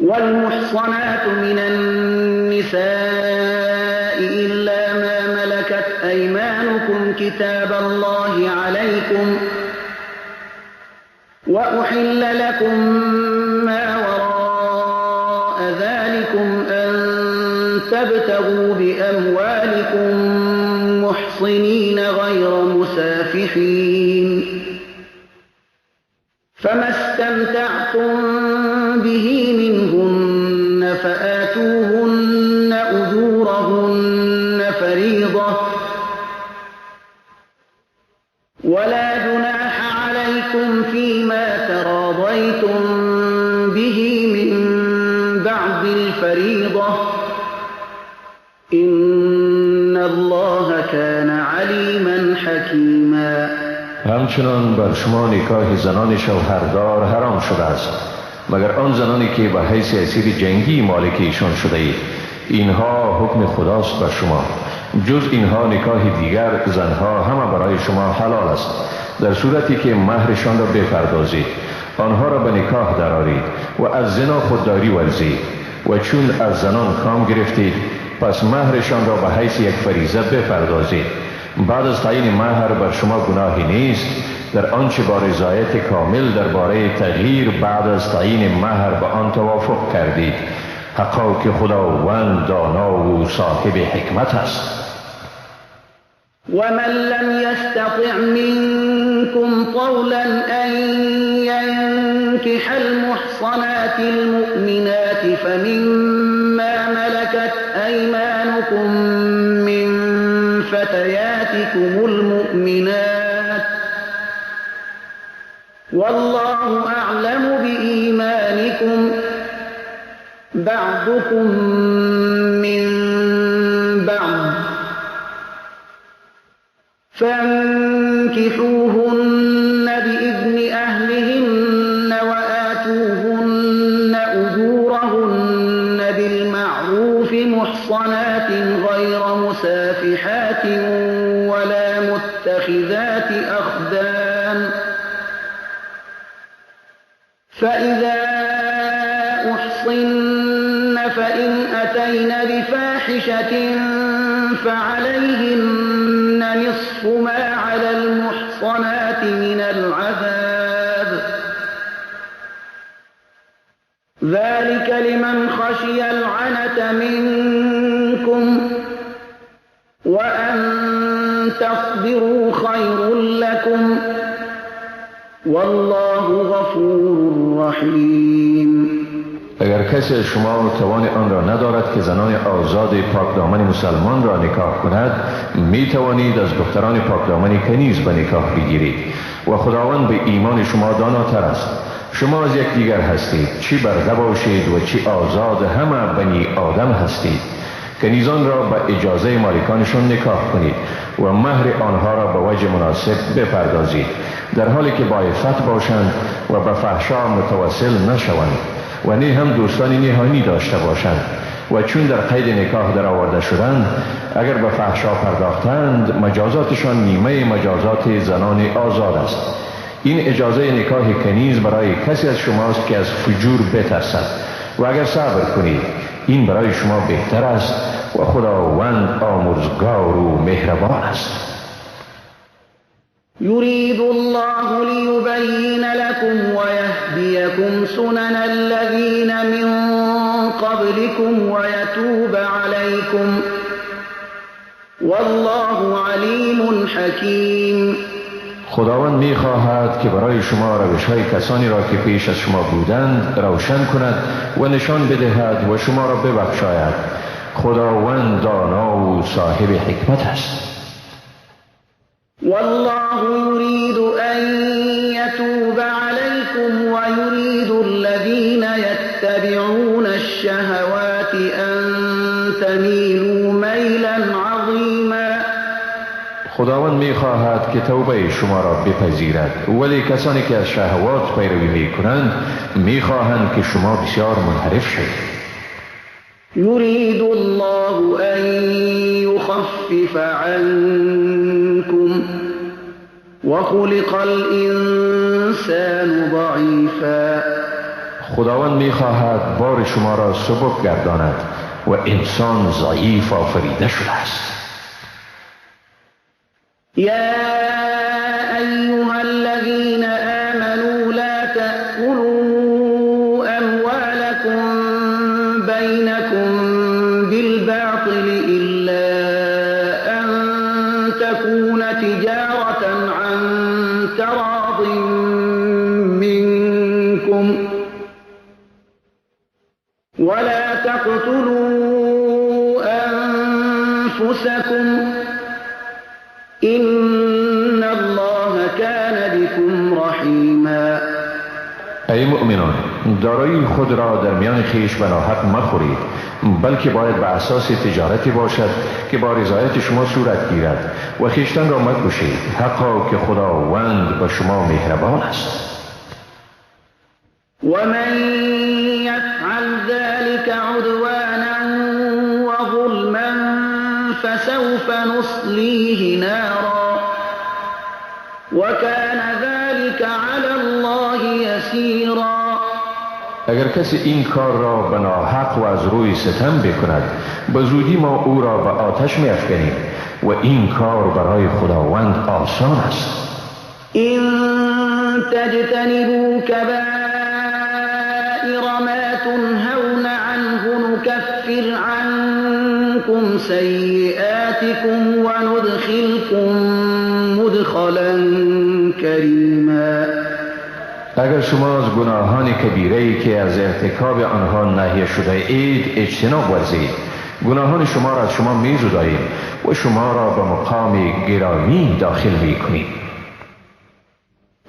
والمحصنات من النساء إلا ما ملكت أيمانكم كتاب الله عليكم وأحل لكم ما وراء ذلكم أن تبتغوا بأموالكم محصنين غير مسافحين فما استمتعتم به منهن فآتوهن أجورهن فريضة ولا جناح عليكم فيما تراضيتم به من بعد الفريضة إن الله كان عليما حكيما. همچنان بر شما نکاح زنان شوهردار حرام شده است، مگر آن زنانی که به حیث اسیر جنگی مالک ایشان شده اید. اینها حکم خداست بر شما. جز اینها نکاح دیگر زنها همه برای شما حلال است، در صورتی که مهرشان را بپردازید، آنها را به نکاح درآرید و از زنا خودداری ورزید. و چون از زنان کام گرفتید، پس مهرشان را به حیث یک فریضه بپردازید. بعد از تعیین مهر بر شما گناهی نیست در آنچه با رضایت کامل درباره تغییر بعد از تعیین مهر به آن توافق کردید. حقا که خداوند دانا و صاحب حکمت است. ومن لم يستطع منكم طولا أن ينكح المحصنات المؤمنات فمما ملكت أيمانكم من فتياتكم المؤمنات والله أعلم بإيمانكم بعضكم من بعض فانكحوهن بإذن أهلهن وآتوهن أجورهن بالمعروف محصنات غير مسافحات ولا متخذات أخدان فإذا أحصن فإن أتين بفاحشة فعليهن نصف ما على المحصنات من العذاب ذلك لمن خشي العنة منكم وأن تصبروا خير لكم والله غفور رحیم. اگر کسی از شما توان آن را ندارد که زنان آزاد پاکدامن مسلمان را نکاح کند، می توانید از دختران پاکدامن کنیز به نکاح بگیرید و خداوند به ایمان شما داناتر است. شما از یکدیگر هستید، چی برده باشید و چی آزاد، همه بنی آدم هستید. کنیزان را به اجازه مالکانشان نکاح کنید و مهر آنها را به وجه مناسب بپردازید، در حالی که با عفت باشند و به فحشا متوسل نشوند و نه هم دوستان نهانی داشته باشند. و چون در قید نکاح در آورده شدند، اگر به فحشا پرداختند، مجازاتشان نیمه مجازات زنان آزاد است. این اجازه نکاح کنیز برای کسی از شماست که از فجور بترسد و اگر صبر کنید این برای شما بهتر است و خداوند آمرزگار و مهربان است. يريد الله ليبين لكم ويهديكم سنن الذين من قبلكم ويتوب عليكم والله عليم حكيم. خداوند می‌خواهد که برای شما روش‌های کسانی را که پیش از شما بودند روشن کند و نشان بدهد و شما را ببخشاید. خداوند دانا و صاحب حکمت است. والله يريد أن يتوب عليكم ويريد الذين يتبعون الشهوات أن تميلوا ميلا عظيما. خداوند می‌خواهد که توبه شما را بپذیرد، ولی کسانی که از شهوات پیروی می‌کنند می‌خواهند که شما بسیار منحرف شوید. يريد الله أن يخفف عنكم وخلق الإنسان ضعيفا. خداوند میخواهد بار شما را سبک گرداند و انسان ضعیف آفریده شده است. یا ایها الذین آمنوا لا تأکلوا اموالکم بینکم بالباطل الا ان تکون تجارة عن تراض منکم ولا تقتلوا أنفسكم إن الله كان بكم رحیما. ای مؤمنان، دارایی خود را در میان خویش به ناحق مخورید، بلکه باید به اساس تجارتی باشد که با رضایت شما صورت گیرد و خویشتن را مکشید، حقا که خداوند به شما مهربان است. ومن يفعل ذلك عدوانا وظلما فسوف نصليه نارا وكان ذلك على الله يسيرا. اگر کسی این کار را به ناحق و از روی ستم بکند، به زودی ما او را به آتش می‌افکنیم و این کار برای خداوند آسان است. إن تجتنبوا كبائر ما تنهون عنه نكفر عنكم سيئاتكم وندخلكم مدخلا كريما. اگر شما از گناهان کبیره‌ای که از ارتکاب آنها نهی شده اید اجتناب ورزید، گناهان شما را از شما می‌زداییم و شما را به مقام گرامی داخل می‌کنیم.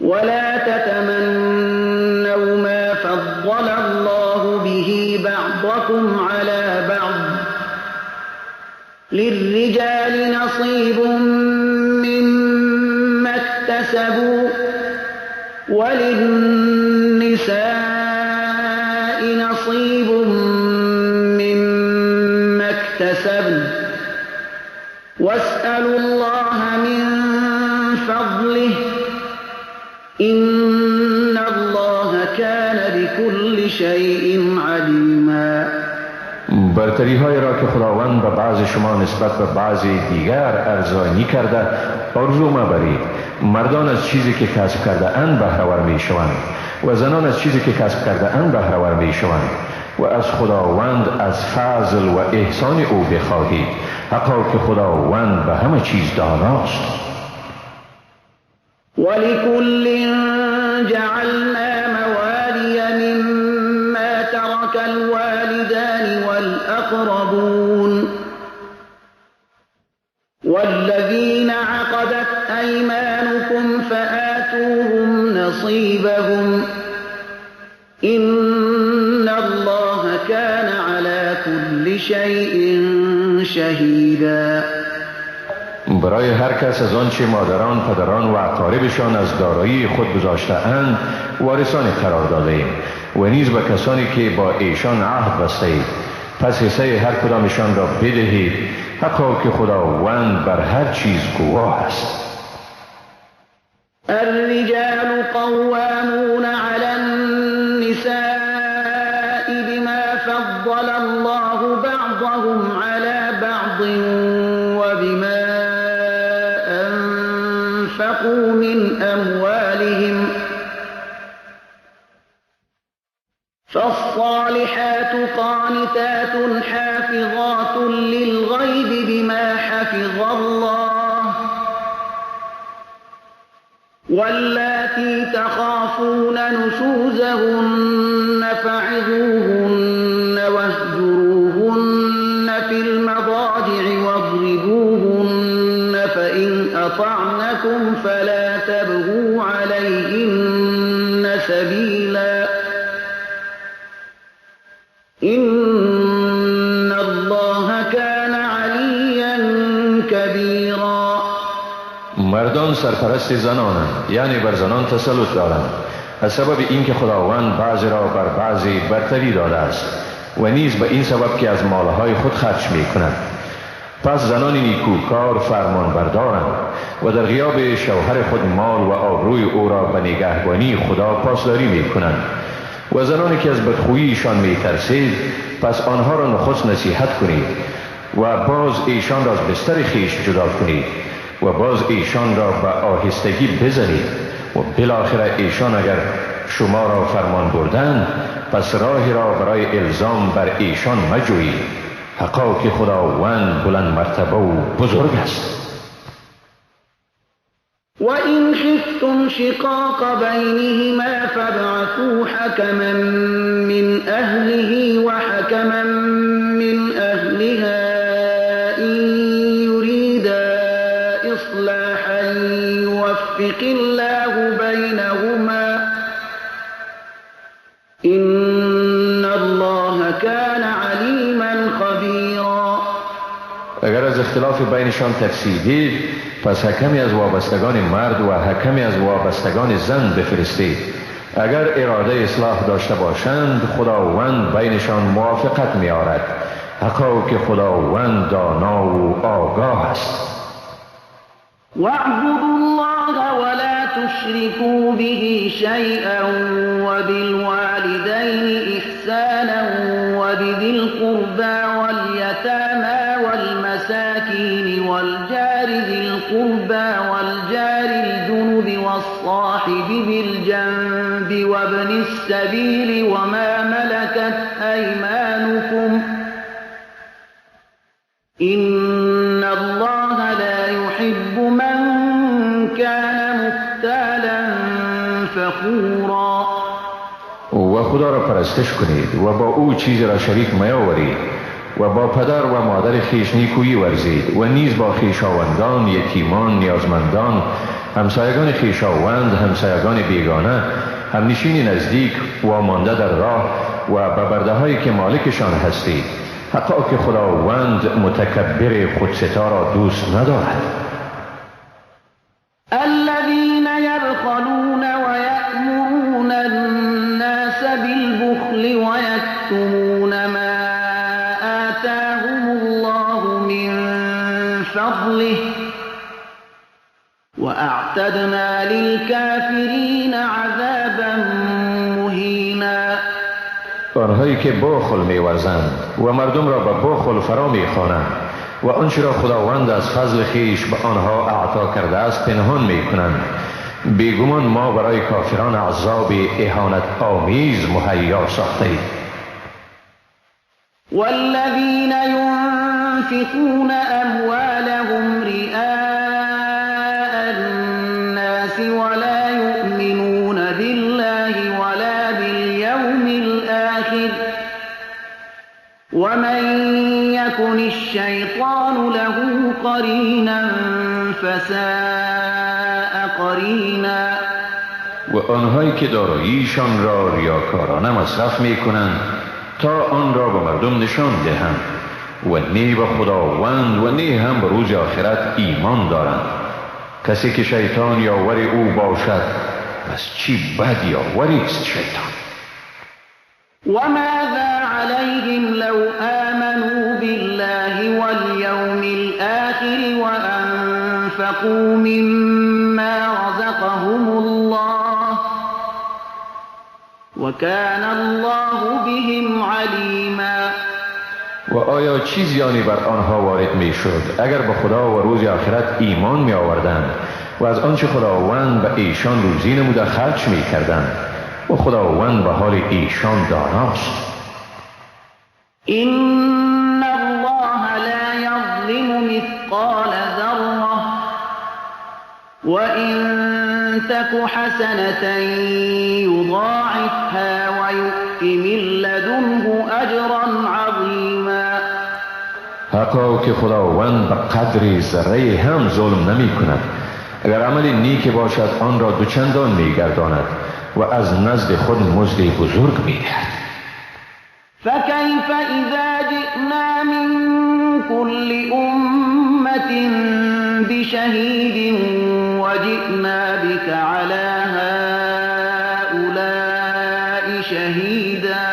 ولا تتمنوا ما فضل الله به بعضكم على بعض للرجال نصيب مما اكتسبوا وللنساء نصيب مما اكتسبن واسألوا الله من فضله إن الله كان بكل شيء عليما. برتری های را که خداوند به بعض شما نسبت به بعضی دیگر ارزانی کرده آرزو مبرید. مردان از چیزی که کسب کرده اند بهره ور می شوند و زنان از چیزی که کسب کرده اند بهره ور می شوند و از خداوند از فضل و احسان او بخواهید، حقا که خداوند به همه چیز داناست. ولكل جعلنا موالی مما ترك الوالدان والأقربون والذين عقدت أيمانكم فآتوهم نصيبهم إن الله كان على كل شيء شهيدا. برای هر کس از آنچه مادران، پدران و اقاربشان از دارایی خود گذاشته اند وارثان قرار داده ایم و نیز به کسانی که با ایشان عهد بسته اید، پس حصه هر کدامشان را بدهید، حقا که خداوند بر هر چیز گواه است. الرجال قوامون علی النساء بما فضل الله بعضهم على بعض وبما أنفقوا من أموالهم فالصالحات قانتات حافظات للغيب بما حفظ الله واللاتي تخافون نشوزهن فعظوهن واهجروهن في المضاجع واضربوهن فإن أطعنكم فلا تبغوا عليهن سبيلا إن الله كان عليا كبيرا. مردان سرپرست زنانند، یعنی بر زنان تسلط دارند، از سبب اینکه خداوند بعضی را بر بعضی برتری داده است و نیز به این سبب که از مالهای خود خرج می کنند. پس زنان نیکوکار فرمان بردارند و در غیاب شوهر خود مال و آبروی او را به نگهبانی خدا پاسداری می کنند و زنانی که از بدخوییشان میترسید پس آنها را نخست نصیحت کنید و باز ایشان را از بستر خویش جدا کنید و باز ایشان را به آهستگی بزنید و بالاخره ایشان اگر شما را فرمان بردند پس راهی را برای الزام بر ایشان مجویید. حقا که خداوند بلند مرتبه و بزرگ است. وَإِنْ خِفْتُمْ شِقَاقَ بَيْنِهِمَا فَابْعَثُوا حَكَمًا مِّنْ أَهْلِهِ وَحَكَمًا مِّنْ أَهْلِهَا إِنْ يُرِيدَا إِصْلَاحًا يُوَفِّقِ اللَّهُ بَيْنَهُمَا إِنَّ اللَّهَ كَانَ عَلِيمًا خَبِيرًا. اگر از اختلاف بینشان ترسیدید پس حکمی از وابستگان مرد و حکمی از وابستگان زن بفرستید. اگر اراده اصلاح داشته باشند خداوند بینشان موافقت می‌آورد. حقا که خداوند دانا و آگاه است. واعبدوا الله ولا تشركوا به شيئا وبالوالدين إحسانا وبذي القربى واليتامى والمساكين والجار ذي القربى والجار الجنب والصاحب بالجنب وابن السبيل وما ملكت أيمانكم إن الله لا يحب من كان مختالا فخورا. و خدا را پرستش کنید و با او چیزی را شریک میاورید و با پدر و مادر خویش نیکویی ورزید و نیز با خویشاوندان، یتیمان، نیازمندان، همسایگان خویشاوند، همسایگان بیگانه، همنشین نزدیک و مانده در راه و به برده هایی که مالکشان هستید. حقا که خداوند متکبر خودستا را دوست ندارد. الذين يبخلون ويأمرون الناس بالبخل ويكتمون ما آتاهم الله من فضله وأعتدنا للكافرين عذابا مهینا. آنهایی که بخل می‌ورزند و مردم را به بخل فرا می‌خوانند و آنچه را خداوند از فضل خویش به آنها اعطا کرده است پنهان می‌کنند. بیگمان ما برای کافران عذاب اهانت آمیز مهیا ساخته‌ایم. والذین ينفقون اموالهم رئاء الناس ولا يؤمنون بالله ولا باليوم الآخر ومن يكن الشيطان له قرينا فساء قرینا. و آنهایی که داراییشان را ریاکارانه مصرف میکنند تا آن را به مردم نشان دهند و نه به خداوند و نه هم به روز آخرت ایمان دارند. کسی که شیطان یاور او باشد پس چی بد یاوری است شیطان. وماذا عليهم لو آمنوا بالله واليوم الآخر وأنفقوا مما رزقهم الله وكان الله بهم عليما. و آیا چی زیانی بر آنها وارد می شد اگر به خدا و روز آخرت ایمان می آوردند و از آنچه خداوند به ایشان روزی نموده خرج می کردند و خداوند به حال ایشان داناست. إن الله لا يظلم مثقال ذرة وإن تك حسنة يضاعفها ويؤت من لدنه أجرا عظيما. حقا که خداوند به قدر ذره هم ظلم نمی کند. اگر عمل نیک باشد آن را دوچندان می گرداند و از نزد خود مزد بزرگ می دهد. فكيف إذا جئنا من كل أمة بشهيد وجئنا بك على هؤلاء شهيدا.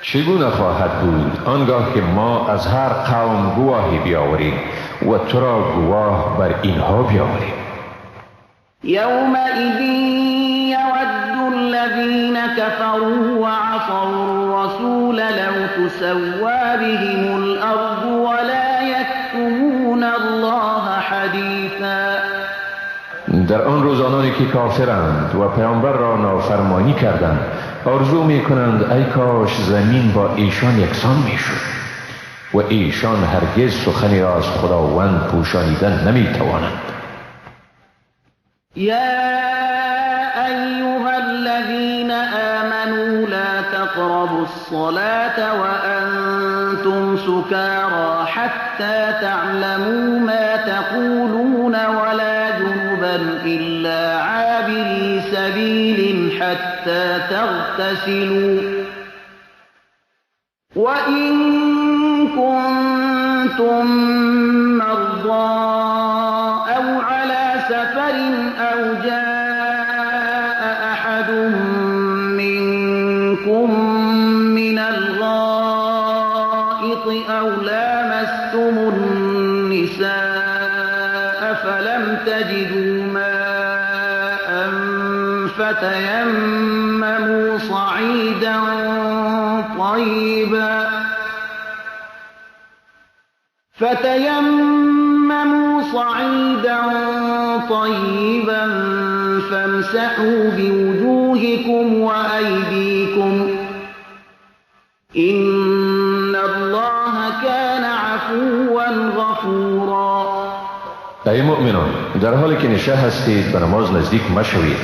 چگونه خواهد بود آنگاه که ما از هر قوم گواهی بیاوریم و تو را گواه بر اینها بیاوریم. يومئذ يود الذين كفروا وعصوا الرسول لو تسوى بهم الأرض ولا يكتمون الله حديثا. در آن روز آنانی که کافرند و پیامبر را نافرمانی کردند آرزو می کنند ای کاش زمین با ایشان یکسان می شد و ایشان هرگز سخنی را از خداوند پوشانیدن نمی توانند. یا ایها الذین آمنوا لا تقربوا الصلاة وأنتم سكارى حتى تعلموا ما تقولون ولا جنبا إلا عابري سبيل حتى تغتسلوا وإن كنتم مرضى أو على سفر أو جاء أحد منكم من الغائط أو لامستم النساء فلم تجدوا ماء فتيمموا صعيدا طيبا فامسحوا بوجوهكم وأيديكم إن الله كان عفوا غفورا. ای مؤمنان، در حالی که نشه هستید به نماز نزدیک مشوید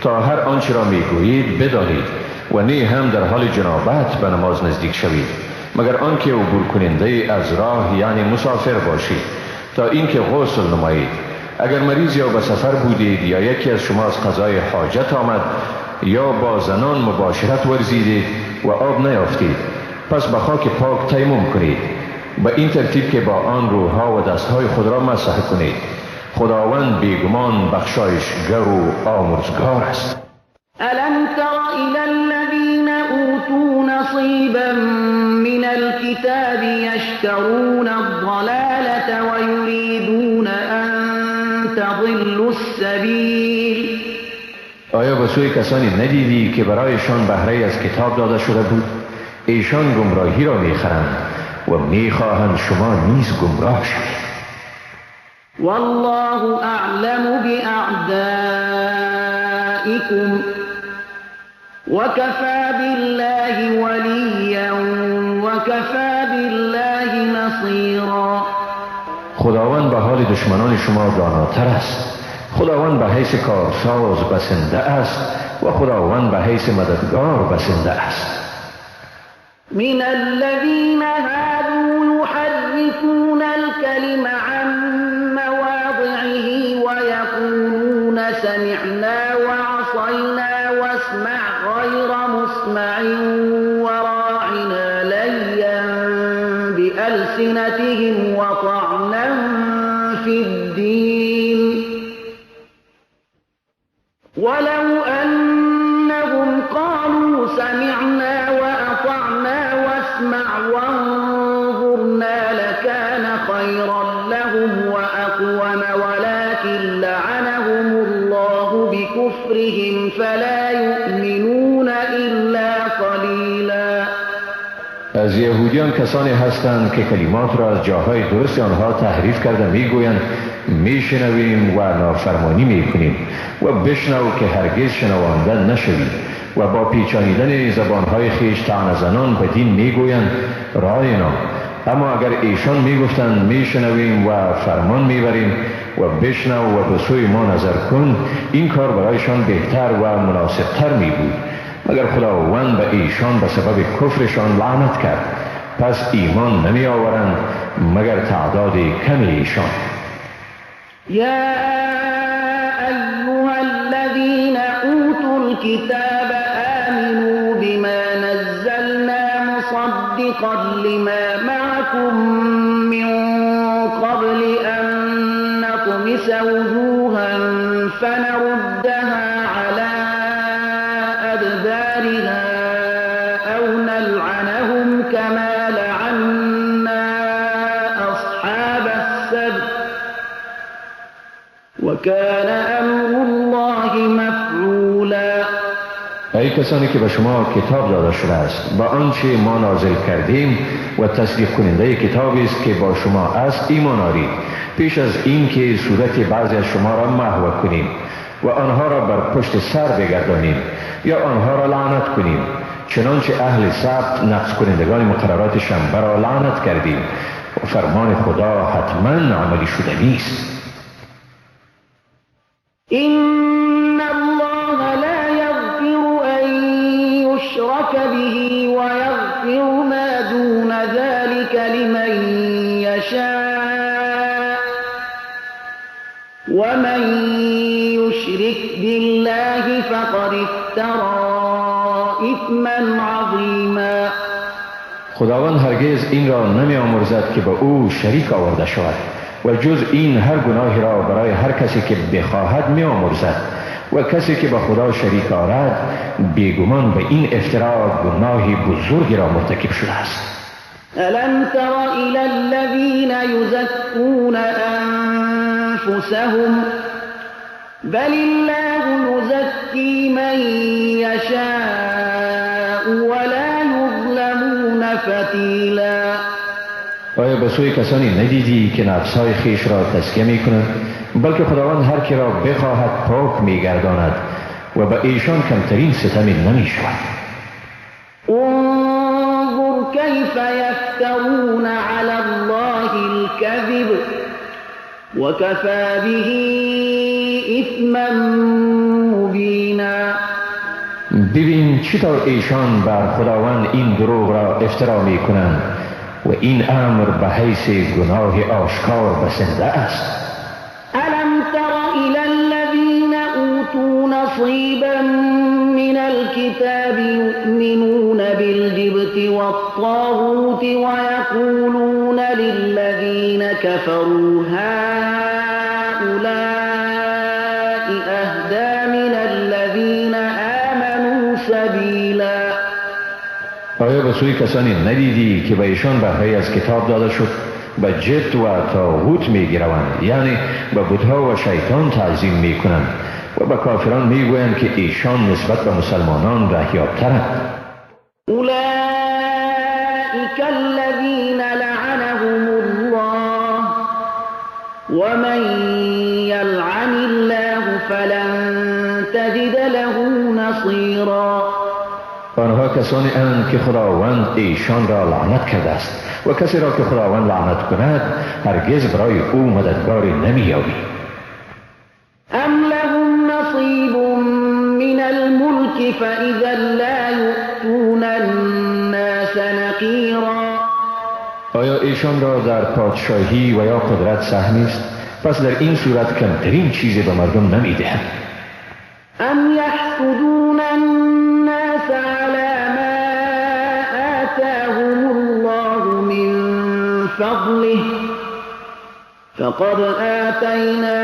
تا هر آنچه را میگویید بدانید و نه هم در حال جنابت به نماز نزدیک شوید مگر آنکه عبور کننده از راه یعنی مسافر باشید تا اینکه غسل نمایید. اگر مریض یا به سفر بودید یا یکی از شما از قضای حاجت آمد یا با زنان مباشرت ورزیدید و آب نیافتید، پس به خاک پاک تیمم کنید، به این ترتیب که با آن روها و دستهای خود را مسح کنید. خداوند بیگمان بخشایشگر و آمرزگار است. الم تر الى الذين اوتوا نصيبا من الكتاب يشترون الضلالة ويريدون ان تضلوا السبيل. آیا به سوی کسانی ندیدی که برایشان بهره از کتاب داده شده بود؟ ایشان گمراهی را میخرند و میخواهند شما نیز گمراه شوید. والله اعلم بأعدائكم وكفى بالله وليا وكفى بالله نصيرا. خداوند به حال دشمنان شما داناتر است. خداوند به حیث کارساز بسنده است و خداوند به حیث مددگار بسنده است. من الذين هادوا يحرفون الكلم عن مواضعه ويقولون سمعنا وعصينا واسمع غير مسمع وراعنا ليا بألسنتهم وطعنا في الدين ولو أنهم قالوا سمعنا وأطعنا واسمع وانظرنا لكان خيرا لهم وأقوم ولكن لعنهم الله بكفرهم فلا يؤمنون إلا قليلا. از یهودیان کسانی هستند که کلمات را از جاهای درست آنها تحریف کرده میگویند میشنویم و نافرمانی میکنیم و بشنو که هرگز شنوانده نشویم و با پیچانیدن زبانهای خویش طعنه زنان به دین میگویند راینا. اما اگر ایشان میگفتند میشنویم و فرمان میبریم و بشنو و به سوی ما نظر کن، این کار برایشان بهتر و مناسبتر میبود، مگر خداوند به ایشان به سبب کفرشان لعنت کرد، پس ایمان نمی آورند مگر تعداد کمی ایشان. یا ایها الذین اوتوا الكتاب آمنوا بما نزلنا مصدقا لما معكم من قبل أن نطمس وجوها فنردها على أدبارها أو نلعنهم كما لعنا أصحاب السبت وكان أمر الله مفعولا. ای کسانی که به شما کتاب داده شده است، با آنچه ما نازل کردیم و تصدیق کننده کتابی است که با شما است ایمان آرید، پیش از این که صورت بعضی از شما را محو کنیم و آنها را بر پشت سر بگردانیم یا آنها را لعنت کنیم، چنانچه اهل سبت نقض کنندگان مقررات شنبه را لعنت کردیم و فرمان خدا حتما عملی شدنی است. إن الله لا يغفر أن يشرك به ويغفر ما دون ذلك لمن يشاء ومن يشرك بالله فقد افترى إثما عظيما. خداوند هرگز این را نمی آمرزد که به او شریک آورده شود و جز این هر گناهی را برای هر کسی که بخواهد می آمرزد و کسی که به خدا شریک آرد بیگمان به این افترا گناهی بزرگی را مرتکب شده است. ألم تر إلى الذين يزكون أنفسهم بل الله يزكي من يشاء ولا يظلمون فتيلا. آیا به سوی کسانی ندیدی که نفسهای خیش را تزکیه می کنند؟ بلکه خداوند هر کی را بخواهد پاک می گرداند و به ایشان کمترین ستمی نمی شود. انظر كيف يفترون على الله الكذب وكفى به إثما مبینا. ببین چطور ایشان بر خداوند این دروغ را افترا می کنند و این امر به حیث گناه آشکار بسنده است. ألم تر إلى الذين أوتوا نصيبا من الكتاب يؤمنون بالجبت والطاغوت ويقولون للذين كفروا هؤلاء أهدى من الذين آمنوا سبيلا. آیا به سوی کسانی ندیدی که به ایشان بهره از کتاب داده شد به جبت و طاغوت میگروند، یعنی به بتها و شیطان تعظیم میکنند و به کافران میگویند که ایشان نسبت به مسلمانان رهیابترند؟ اولئک الذین لعنهم الله ومن یلعن الله فلن تجد له نصیرا. آنها کسانی اند که خداوند ایشان را لعنت کرده است و کسی را که خداوند لعنت کند هرگز برای او مددگاری نمی‌یابی. ام لهم نصیب من الملک فإذا لا یؤتون الناس نقیرا. آیا ایشان را در پادشاهی و یا قدرت سهمی است؟ پس در این صورت کمترین چیزی به مردم نمی‌دهند. ام یحسدون الناس على ما آتاهم الله من فضله فقد آتینا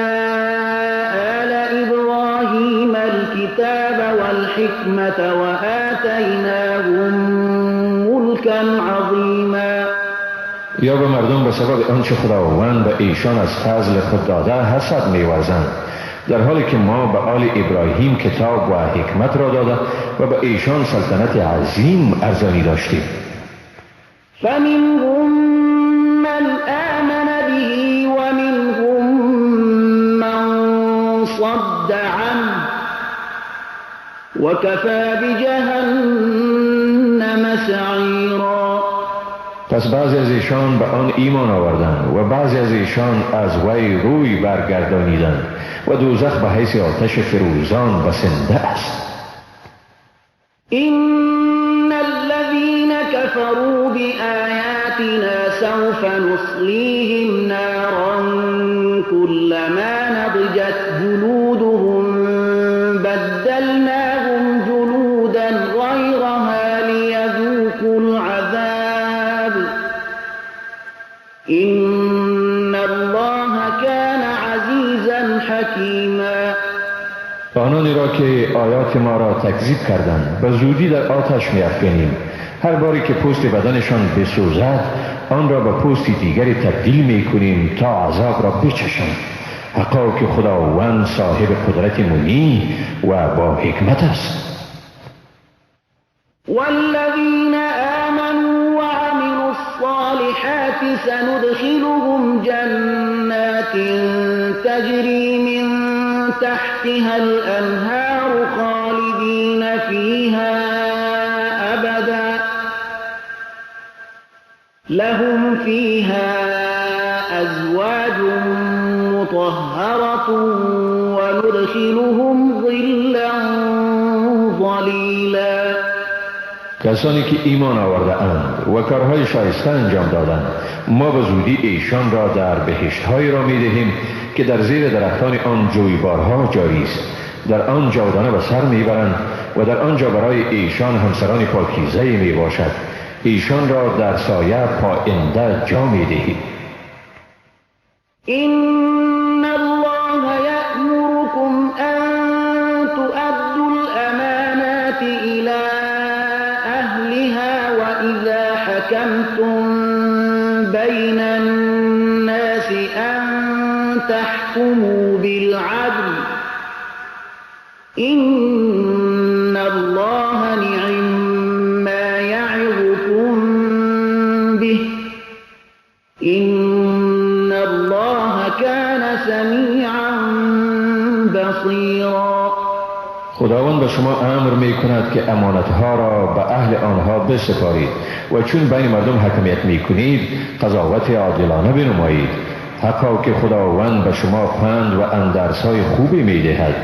آل إبراهیم الكتاب والحکمة وآتیناهم ملکا عظیما. یا به مردم به سبب آنچه خداوند به ایشان از فضل خود داده حسد می‌ورزند، در حالی که ما به آل ابراهیم کتاب و حکمت را داده و به ایشان سلطنت عظیم ارزانی داشتیم. فمنهم من آمن به ومنهم من صد عنه وكفى بجهنم سعیرا. پس بعضی از ایشان به آن ایمان آوردند و بعضی از ایشان از وی روی برگردانیدند و دوزخ به حیث آتش فروزان بسنده است. إن الذين كفروا بآياتنا سوف نصليهم نارا كلما نضجت جلودهم بدلناهم جلودا غيرها ليذوقوا العذاب إن الله كان عزيزا حكيما. آنانی را که آیات ما را تکذیب کردند به زودی در آتش می‌افکنیم. هر باری که پوست بدنشان بسوزد آن را به پوست دیگری تبدیل می‌کنیم تا عذاب را بچشند. حقا که خداوند صاحب قدرت منی و با حکمت است. والذین آمنوا وعملوا الصالحات سندخلهم جنات تجری من تحتها الأنهار خالدین فیها أبدا لهم فیها أزواج مطهرة وندخلهم ظلا ظلیلا. کسانی که ایمان آورده اند و کارهای شایسته انجام دادند، ما به زودی ایشان را در بهشت‌هایی را می‌دهیم که در زیر درختان آن جویبارها جاری است. در آن جاودانه به سر میبرند و در آنجا برای ایشان همسران پاکیزه می باشد. ایشان را در سایه پاینده جا میدهیم. إن الله يأمركم أن تؤدوا الأمانات إلى أهلها وإذا حكمتم بين الناس أن تحكموا بالعدل إن الله نعم ما يعظكم به إن الله كان سمیعا بصیرا. خداوند به شما امر می کند که امانتها را به اهل آنها بسپارید و چون بین مردم حکمیت می کنید قضاوت عادلانه بنمایید. حقا که خداوند به شما پند و اندرسهای خوبی می دهد.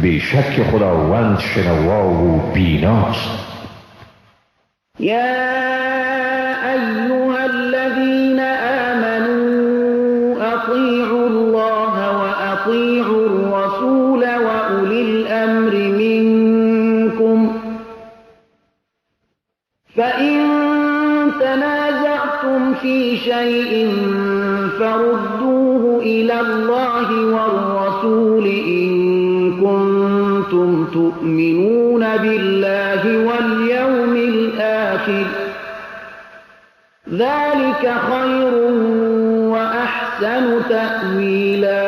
بیشک خداوند شنوا و بیناست. یا ایها الذین آمنوا اطیعوا الله و اطیعوا الرسول و اولی الامر منکم فإن تنازعتم في شيء فردوه إلى الله والرسول إن كنتم تؤمنون بالله واليوم الآخر ذلك خير وأحسن تأويلا.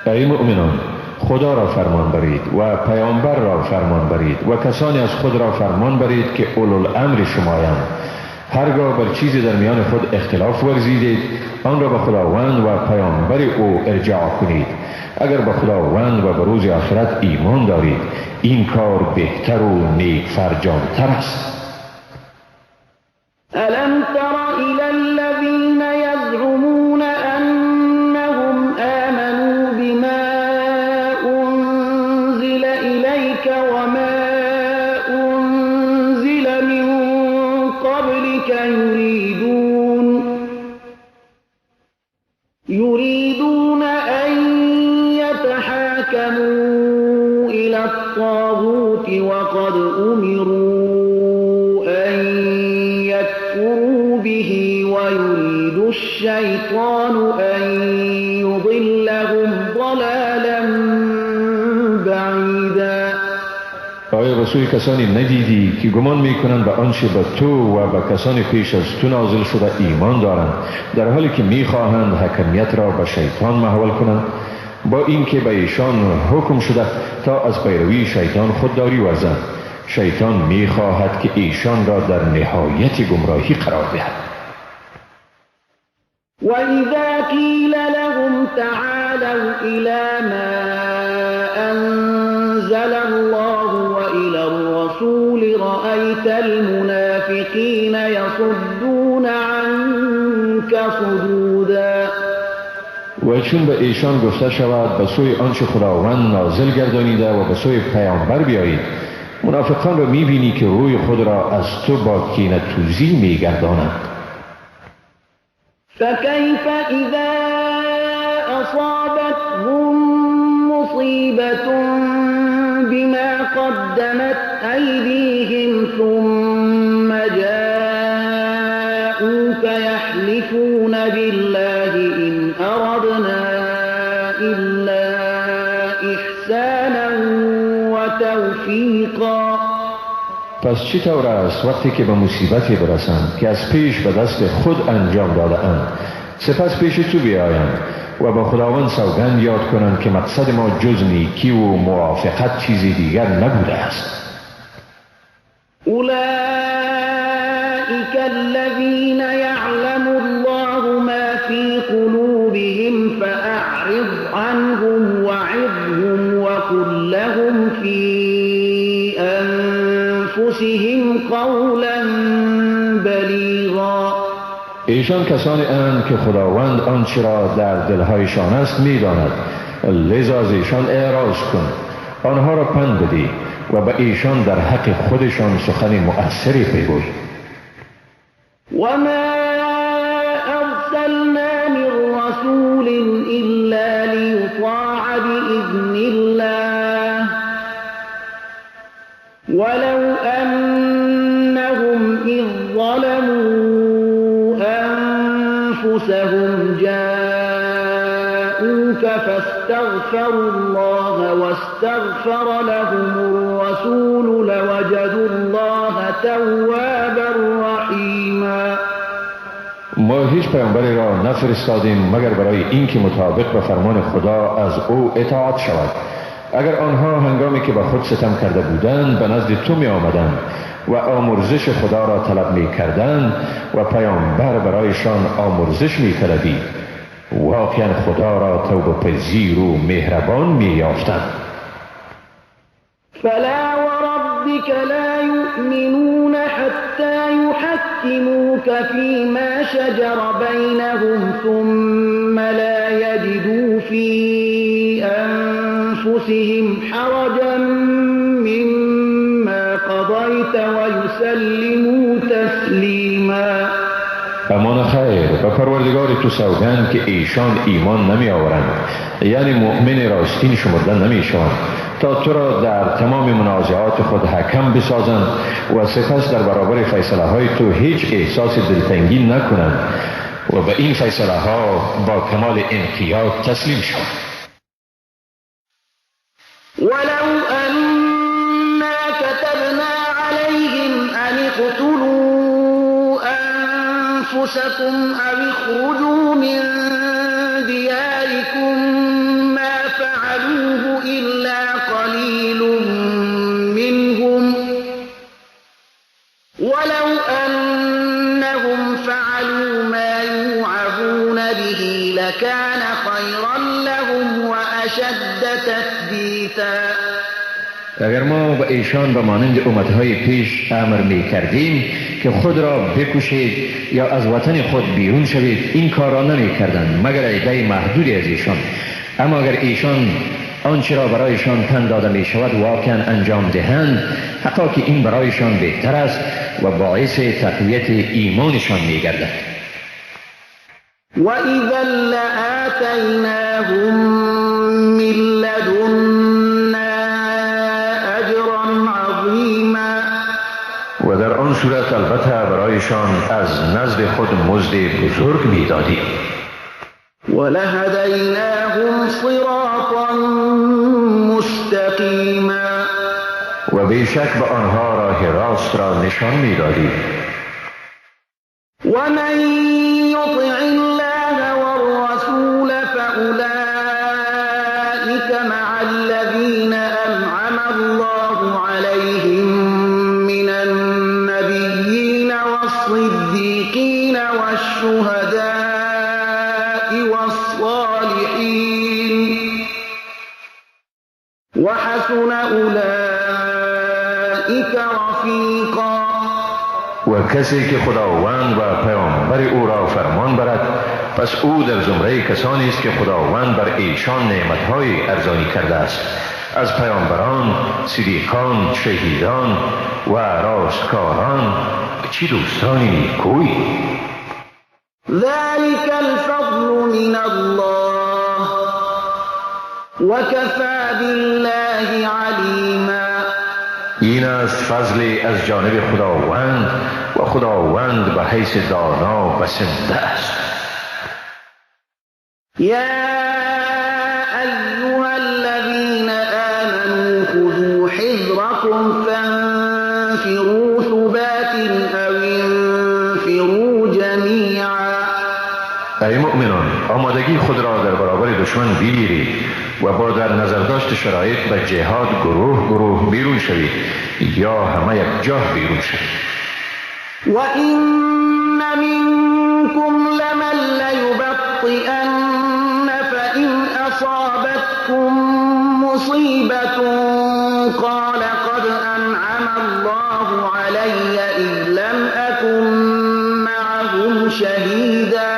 ای مؤمنان، خدا را فرمان برید و پیامبر را فرمان برید و کسانی از خود را فرمان برید که اولوالامر شمایند. هرگاه بر چیزی در میان خود اختلاف ورزیدید آن را به خداوند و پیامبر او ارجاع کنید. اگر به خداوند و به روز آخرت ایمان دارید این کار بهتر و نیک فرجامتر است. الم تر الى الذین یزعمون انهم آمنوا بما انزل الیک وما انزل من قبلک يريدون أن يتحاكموا إلى الطاغوت وقد أمروا أن يكفروا به ويريد الشيطان أن يضلهم ضلالا بعيدا. آیا به سوی کسانی ندیدی که گمان میکنند به آنچه به تو و به کسانی پیش از تو نازل شده ایمان دارند، در حالی که میخواهند حکمیت را به شیطان محول کنند، با اینکه به ایشان حکم شده تا از پیروی شیطان خودداری ورزند؟ شیطان میخواهد که ایشان را در نهایت گمراهی قرار دهد. وإذا قیل لهم تعالوا إلى ما أنزل الله وإلى الرسول رأيت المنافقين يصدون عنك صدودا. و چون به ایشان گفته شود به سوی آنچه خداوند نازل گردانیده و به سوی پیامبر بیایید، منافقان را میبینی که روی خود را از تو با کینه توزی میگردانند. فكيف إذا أصابتهم مصيبة بما قدمت أيديهم ثم جاءوك يحلفون بالله إن أردنا إلا إحسانا وتوفيقا. پس چه طور است وقتی که به مصیبتی برسند که از پیش به دست خود انجام داده اند، سپس پیش تو بیایند و با خداوند سوگند یاد کنند که مقصد ما جز نیکی و موافقت چیزی دیگر نبوده است. أولئك الذين يعلم الله ما في قلوبهم فأعرض عنهم وعظهم وقل لهم في أنفسهم قولا بلیغا. ایشان کسانی اند که خداوند آنچه را در دلهایشان است میداند، لذا از ایشان اعراض کن، آنها را پند بده و به ایشان در حق خودشان سخن مؤثری بگوی. و ما ارسلنا من رسول الا لیطاع باذن الله ولو انهم اذ ظلموا انفسهم جاءوك فاستغفروا الله واستغفر لهم الرسول لوجدوا الله توابا رحیما. ما هیچ پیامبری را نفرستادیم مگر برای اینکه مطابق به فرمان خدا از او اطاعت شود. اگر آنها هنگامی که به خود ستم کرده بودند به نزد تو می آمدند و آمرزش خدا را طلب می کردند و پیامبر برایشان آمرزش می طلبید، واقعا خدا را توبه پذیر و مهربان می یافتند. فلا وربك لا يؤمنون حتى يحكموك فيما شجر بينهم ثم لا يجدوا في أنفسهم حرجا مما قضيت ويسلموا تسليما. امان خیر، به پروردگار تو سوگند که ایشان ایمان نمی آورند، یعنی مؤمن راستین شمرده نمی شوند تا تو را در تمام منازعات خود حکم بسازند و سپس در برابر فیصله های تو هیچ احساس دلتنگی نکنند و به این فیصله ها با کمال انقیاد تسلیم شوند. ولو أنا كتبنا عليهم أن اقتلوا أنفسكم أو اخرجوا من دياركم ما فعلوه إلا قليل منهم ولو أنهم فعلوا ما يوعظون به لكان خيرا لهم وأشد تثبيتا. اگر ما به ایشان به مانند امتهای پیش امر می کردیم که خود را بکشید یا از وطن خود بیرون شوید، این کار را نمی کردند مگر عده محدودی از ایشان. اما اگر ایشان آنچه را برایشان پند داده می شود واقعا انجام دهند، حتی که این برایشان بهتر است و باعث تقویت ایمانشان می گردد. وَإِذًا لَآتَيْنَاهُم مِّن لَّدُنَّا أَجْرًا عَظِيمًا. و در آن صورت البته برایشان از نزد خود مزد بزرگ می دادیم. وَلَهَدَيْنَاهُمْ صِرَاطًا مُّسْتَقِيمًا. و بیشک به آنها راه راست را نشان می دادیم. وَمَن يُطِعِ اللَّهَ وَالرَّسُولَ فَأُولَٰئِكَ مَعَ الَّذِينَ أَنْعَمَ اللَّهُ عَلَيْهِم مِّنَ النَّبِيِّينَ وَالصِّدِّيقِينَ وَالشُّهَدَاءِ وَالصَّالِحِينَ وَحَسُنَ أُولَٰئِكَ رَفِيقًا. و کسی که خداوند و پیامبر او را فرمان برد، پس او در زمره کسانی است که خداوند بر ایشان نعمت‌های ارزانی کرده است، از پیامبران، صدیقان، شهیدان و راستکاران. چه دوستانی نیکویی! ذلك الفضل من الله وكفى بالله علیما. این است فضل از جانب خداوند و خداوند به حیث دانا بسنده است. یا ایها الذین آمنوا خذوا حذرکم فانفروا ثبات او انفروا جمیعا. ای مؤمنان، آمادگی خود را در برابر دشمن بگیرید و با در نظر داشت شرایط به جهاد گروه گروه بیرون شوید یا همه یک جا بیرون شوید. وَإِنَّ مِنكُمْ لَمَن لَّيُبَطِّئَنَّ فَإِنْ أَصَابَتْكُم مُّصِيبَةٌ قَالَ قَدْ أَنْعَمَ اللَّهُ عَلَيَّ إِذْ لَمْ أَكُن مَّعَهُمْ شَهِيدًا.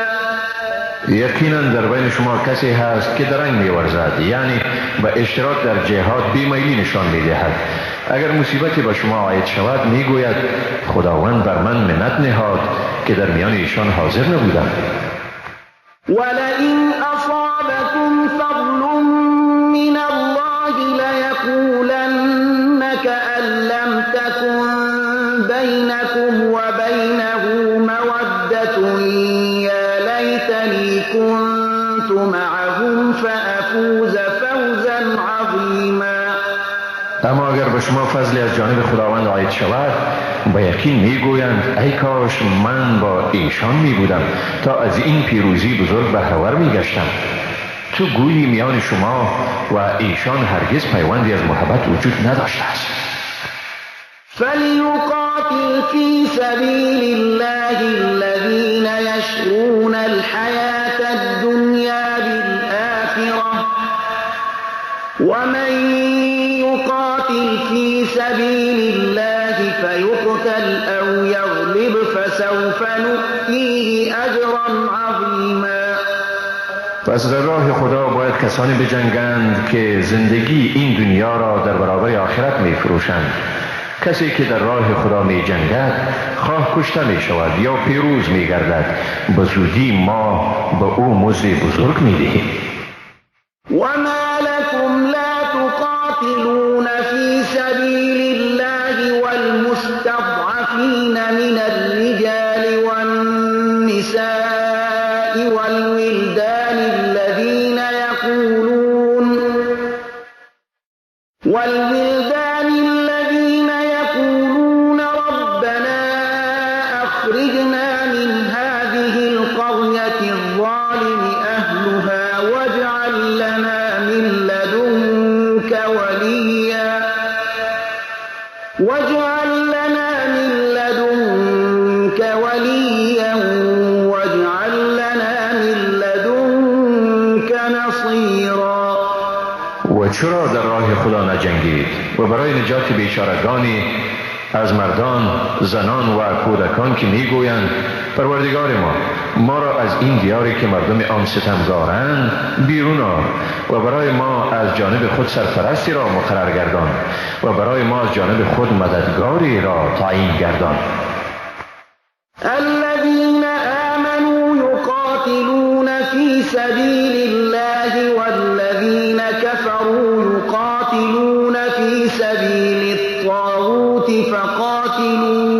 یقینا در بین شما کسی هست که درنگ می‌ورزد، یعنی به اشتراک در جهاد بی‌میلی نشان می‌دهد. اگر مصیبتی به شما عاید شود میگوید خداوند بر من منت نهاد که در میان ایشان حاضر نبودم. ولئن اصابکم فضل من الله لیقولن کأن لم تکن بینکم وبینه مودة یا لیتنی كنت معهم فافوز فوزا عظیما. اما اگر به شما فضلی از جانب خداوند عاید شود با یقین میگویند ای کاش من با ایشان میبودم تا از این پیروزی بزرگ بهره‌ور میگشتم. تو گویی میان شما و ایشان هرگز پیوندی از محبت وجود نداشته است. فلیقاتل فی سبیل الله الذین یشرون الحیاة الدنیا بالآخرة ومن يقاتل في سبيل الله فيقتل أو يغلب فسوف نؤتيه أجرا عظيما. پس در راه خدا باید کسانی بجنگند که زندگی این دنیا را در برابر آخرت میفروشند. کسی که در راه خدا می جنگد خواه کشته می شود یا پیروز می گردد، به زودی ما به او مزد بزرگ می دهیم. وما لكم لا تقاتلون في سبيل الله والمستضعفين من الرجال والنساء والولدان الذين يقولون ربنا أخرجنا من هذه القرية الظالم أهلها واجعل لنا من لدنك وليا واجعل لنا من لدنك نصيرا. و چرا در راه خدا نجنگید و برای نجات بیچارگانی از مردان، زنان و کودکان که میگویند پروردگار ما، ما را از این دیاری که مردم آن ستمگارند بیرون آر و برای ما از جانب خود سرپرستی را مقرر گردان و برای ما از جانب خود مددگاری را تعیین گردان. الذين آمنوا يقاتلون في سبيل الله والذين كفروا يقاتلون في سبيل الطاغوت فقاتلوا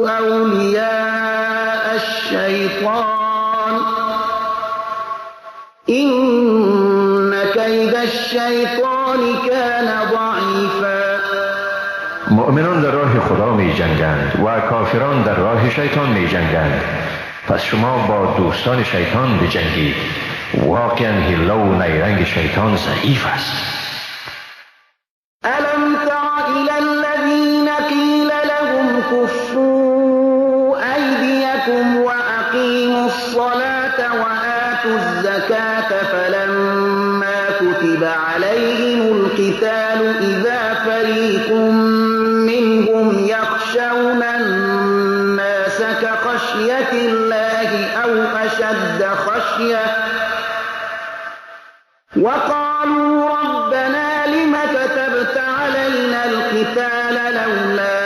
أولياء الشيطان إن كيد الشيطان كان ضعيفا. مؤمنان در راه خدا می جنگند و کافران در راه شیطان می جنگند. پس شما با دوستان شیطان بجنگید. واقعا حیله و نیرنگ شیطان ضعیف است. ألم تر إلى الذين قيل لهم كفوا أيديكم وأقيموا الصلاة وآتوا الزكاة فلما كتب عليهم القتال إذا فريق منهم يخشون الناس كخشية الله أو أشد خشية وقالوا ربنا لم كتبت علينا القتال لولا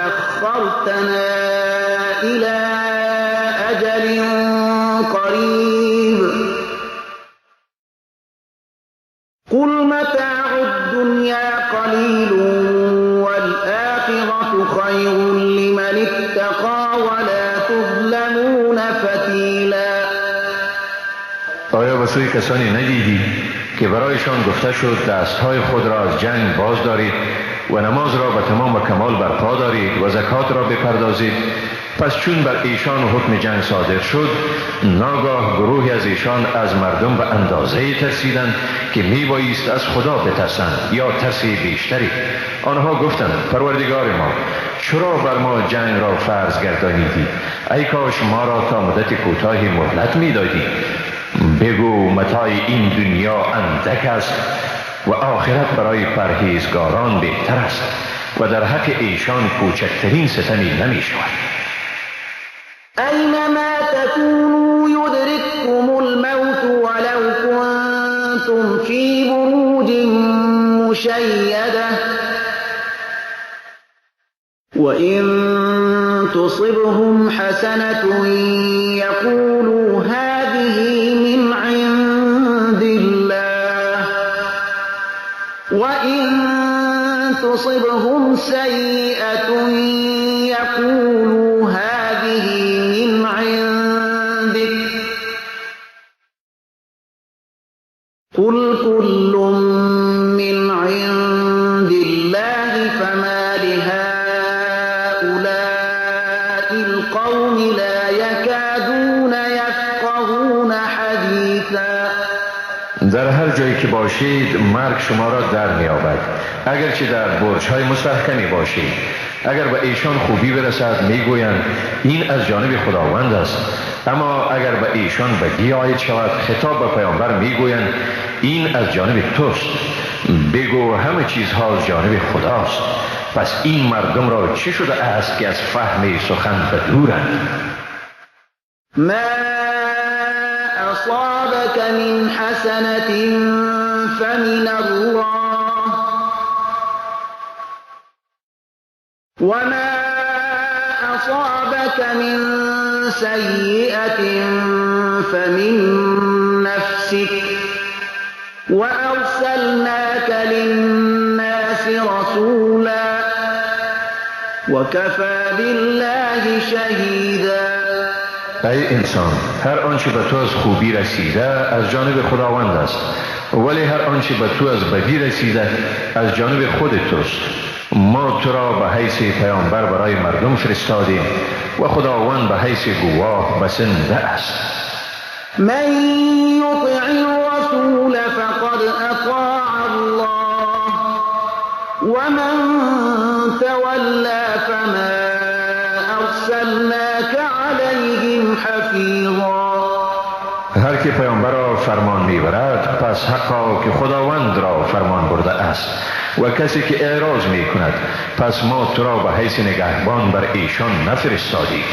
أخرتنا إلى أجل قريب قل متاع الدنيا قليل والآخرة خير لمن اتقى ولا تظلمون فتيلا. آیا به سوی کسانی ندیدی که برایشان گفته شد دستهای خود را از جنگ باز دارید و نماز را به تمام و کمال برپا دارید و زکات را بپردازید؟ پس چون بر ایشان حکم جنگ صادر شد، ناگاه گروهی از ایشان از مردم به اندازه ترسیدند که میبایست از خدا بترسند یا ترس بیشتری. آنها گفتند پروردگار ما، چرا بر ما جنگ را فرض گردانیدی؟ ای کاش ما را تا مدت کوتاهی مهلت میدادی. بگو متاع این دنیا اندک است و آخرت برای پرهیزگاران بهتر است و در حق ایشان کوچکترین ستمی نمی شود. اینما تکونوا یدرککم الموت ولو کنتم فی بروج مشیده وإن تصبهم حسنة یقولوا هذه من عند الله وإن تصبهم سيئة يقولوا هذه من عندك قل كل من عند الله فما لهؤلاء القوم لا يكادون يفقهون حديثا. در هر جایی که باشید مرگ شما را در می‌یابد، اگرچه در برج‌های مستحکمی باشید. اگر به ایشان خوبی برسد میگویند این از جانب خداوند است، اما اگر به ایشان بدی عاید شود خطاب به پیامبر میگویند این از جانب توست. بگو همه چیزها از جانب خداست. پس این مردم را چه شده است که از فهم سخن بدورند؟ ما أصابك من حسنة فمن الله وما أصابك من سيئة فمن نفسك وأرسلناك للناس رسولا وكفى بالله شهيدا. ای انسان، هر آنچه به تو از خوبی رسیده از جانب خداوند است، ولی هر آنچه به تو از بدی رسیده از جانب خود توست. ما تو را به حیث پیامبر برای مردم فرستادیم و خداوند به حیث گواه بسنده است. من یطع الرسول فقد اطاع الله ومن تولى فما ارسلناک علیهم حفیظا. هر که پیامبر را فرمان میبرد پس حقا که خداوند را فرمان برده است، و کسی که اعراض میکند پس ما تو را به حیث نگهبان بر ایشان نفرستادیم.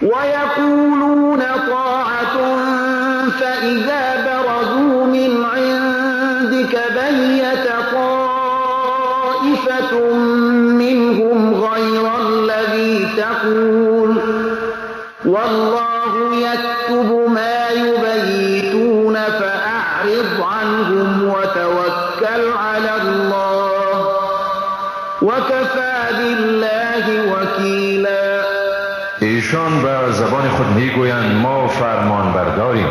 و یقولون طاعة فإذا برزوا من عندك بيت طائفة منهم غير الذي تقول والله يكتب ما يبيتون فأعرض عنهم وتوكل على الله وكفى بالله وكيلا. ایشان به زبان خود میگویند ما فرمان برداریم،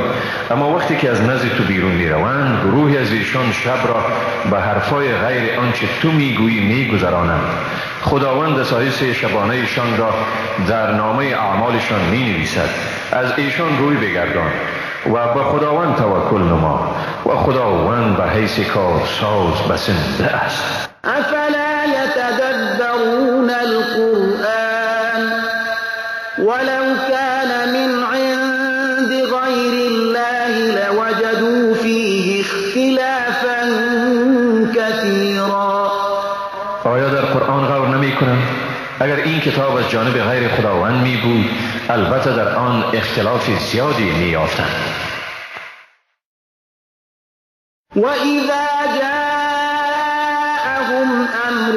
اما وقتی که از نزد تو بیرون میروند گروهی از ایشان شب را به حرفای غیر آنچه تو میگویی میگذرانند. خداوند دسایس شبانه ایشان را در نامه اعمالشان می نویسد. از ایشان روی بگردان و به خداوند توکل نما و خداوند به حیث کارساز بسنده است. افلا یتدبرون القرآن ولو كان من عند غیر الله لوجدوا فیه اختلافا کثیرا. آیا در قرآن غور نمی کنند؟ اگر این کتاب از جانب غیر خداوند می بود البته در آن اختلاف زیادی می یافتند. و اذا جاءهم امر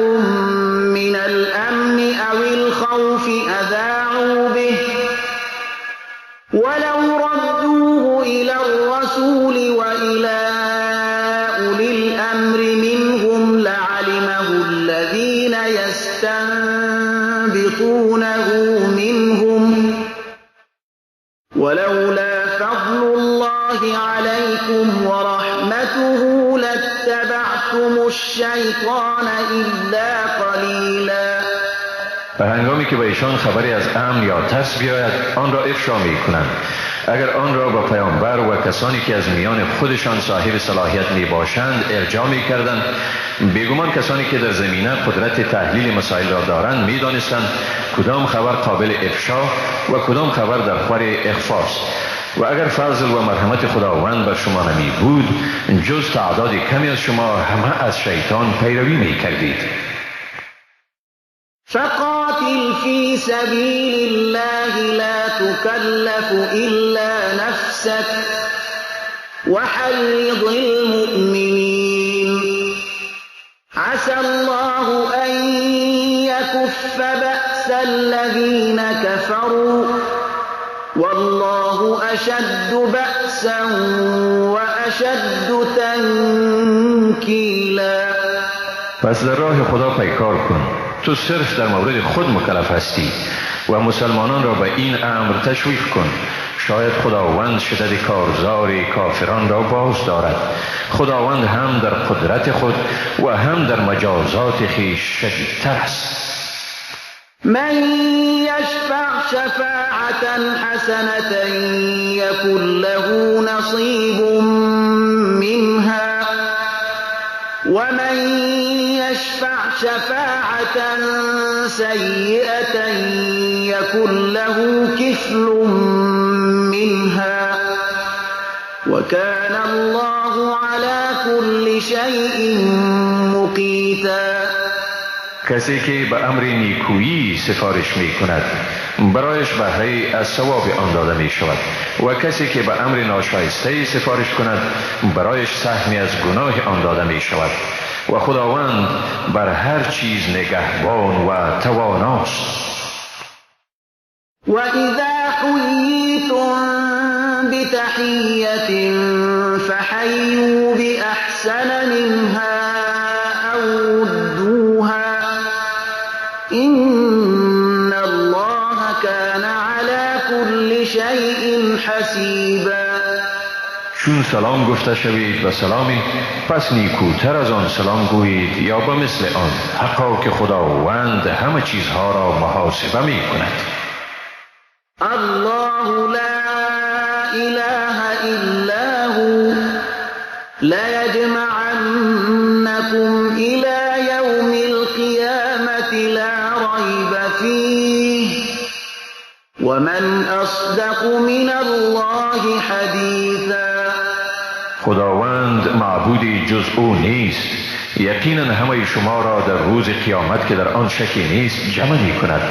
من الامن او الخوف اذاعوا به ولو ردوه الى الرسول والى اولی الامر منهم لعلمه الذين يستنبطونه منهم ولولا فضل الله عليكم ورحمته لاتبعتم الشيطان إلا قليلا. و هنگامی که به ایشان خبری از امن یا ترس بیاید آن را افشا می کنند. اگر آن را با پیامبر و کسانی که از میان خودشان صاحب صلاحیت می باشند ارجاع می کردند، بیگمان کسانی که در زمینه قدرت تحلیل مسائل را دارند می دانستند کدام خبر قابل افشا و کدام خبر در خور اخفاست. و اگر فضل و مرحمت خداوند بر شما نمی بود، جز تعداد کمی از شما همه از شیطان پیروی می کردید. فقاتل في سبيل الله لا تكلف إلا نفسك وحرض المؤمنين عسى الله أن يكف بأس الذين كفروا والله أشد بأسا وأشد تنكيلا. پس در راه خدا پیکار کن، تو صرف در مورد خود مکلف هستی و مسلمانان را به این امر تشویق کن. شاید خداوند شدت کارزار کافران را باز دارد. خداوند هم در قدرت خود و هم در مجازات خویش شدیدتر است. من یشفع شفاعة حسنة یکن له نصیب منها ومن يشفع شفاعة سيئة يكن له كفل منها وكان الله على كل شيء مقيتا. کسی که به امر نیکویی سفارش می کند برایش بهره از ثواب آن داده می شود و کسی که به امر ناشایسته سفارش کند برایش سهمی از گناه آن داده می شود و خداوند بر هر چیز نگهبان و تواناست. و اذا حییتم بتحیة فحیوا بأحسن منها او ردوها إن الله كان على كل شيء حسیبا. چون سلام گفته شوید و سلامی، پس نیکوتر از آن سلام گویید یا به مثل آن، حقا که خداوند همه چیزها را محاسبه می کند. الله لا اله الا هو لیجمعنکم الی یوم القیامة لا ریب فیه ومن اصدق من الله حدیثا. خداوند معبودی جز او نیست، یقینا همه شما را در روز قیامت که در آن شکی نیست جمع می کند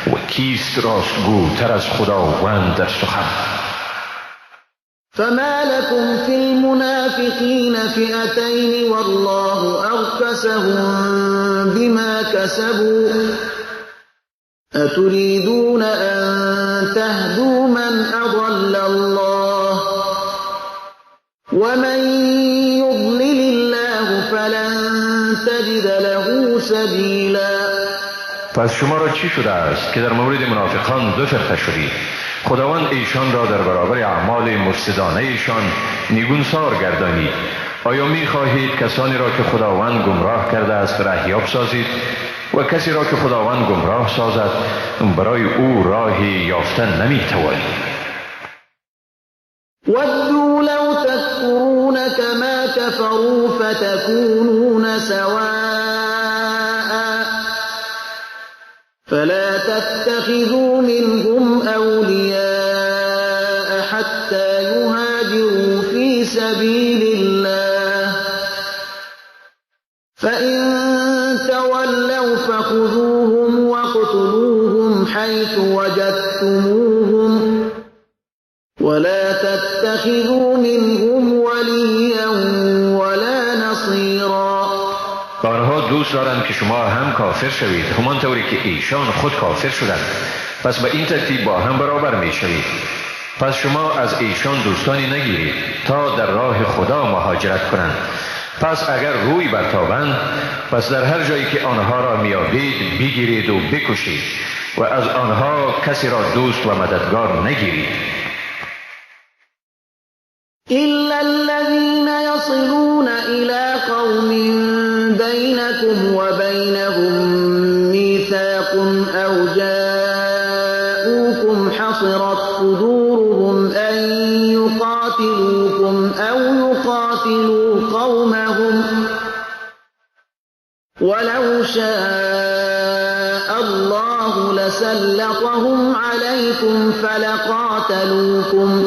و کیست راستگوتر از خداوند در سخن. فما لكم في المنافقين فئتين والله أركسهم بما كسبوا أتريدون أن تهدوا من أضل الله ومن يضلل الله فلن تجد له سبیلا. پس شما را چی شده است که در مورد منافقان دو فرقه شدید؟ خداوند ایشان را در برابر اعمال مفسدانه ایشان نگونسار گردانید. آیا می خواهید کسانی را که خداوند گمراه کرده است رهیاب سازید و کسی را که خداوند گمراه سازد برای او راهی یافتن نمی توانید؟ ودوا لو تكفرون كما كفروا فتكونون سواء فلا تتخذوا منهم أولياء حتى يهاجروا في سبيل الله فإن تولوا فخذوهم واقتلوهم حيث وجدتموهم ولا تتخذوا منهم وليا ولا نصيرا. آنها دوست دارند که شما هم کافر شوید همان طوری که ایشان خود کافر شدند، پس به این ترتیب با هم برابر می شوید. پس شما از ایشان دوستانی نگیرید تا در راه خدا مهاجرت کنند. پس اگر روی برتابند پس در هر جایی که آنها را میابید بگیرید و بکشید و از آنها کسی را دوست و مددگار نگیرید. إلا الذين يصلون إلى قوم بينكم وبينهم ميثاق أو حصرت صدورهم أن يقاتلوكم أو يقاتلوا قومهم ولو شاء الله لسلطهم عليكم فلقاتلوكم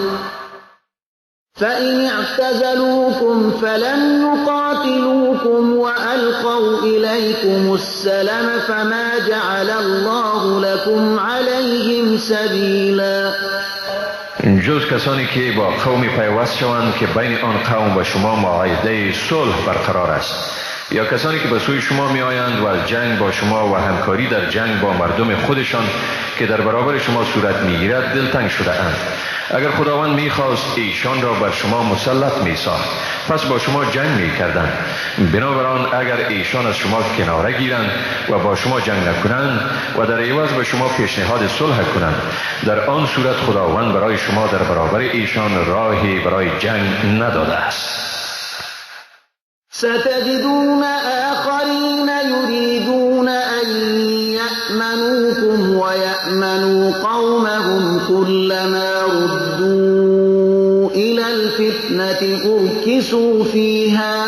فإن اعتزلوكم فلم يقاتلوكم وألقوا إليكم السلم فما جعل الله لكم عليهم سبيلا. جز کسانی که با قومی پیوست شوند که بین آن قوم و شما معاهده صلح برقرار است، یا کسانی که به سوی شما می آیند و از جنگ با شما و همکاری در جنگ با مردم خودشان که در برابر شما صورت می گیرد دلتنگ شده اند. اگر خداوند می خواست ایشان را بر شما مسلط می ساخت، پس با شما جنگ می کردند. بنابراین اگر ایشان از شما کناره گیرند و با شما جنگ نکنند و در عوض به شما پیشنهاد صلح کنند، در آن صورت خداوند برای شما در برابر ایشان راهی برای جنگ نداده است. ستجدون آخرین یریدون أن یأمنوکم ویأمنوا قومهم كلما ردوا إلى الفتنة أركسوا فيها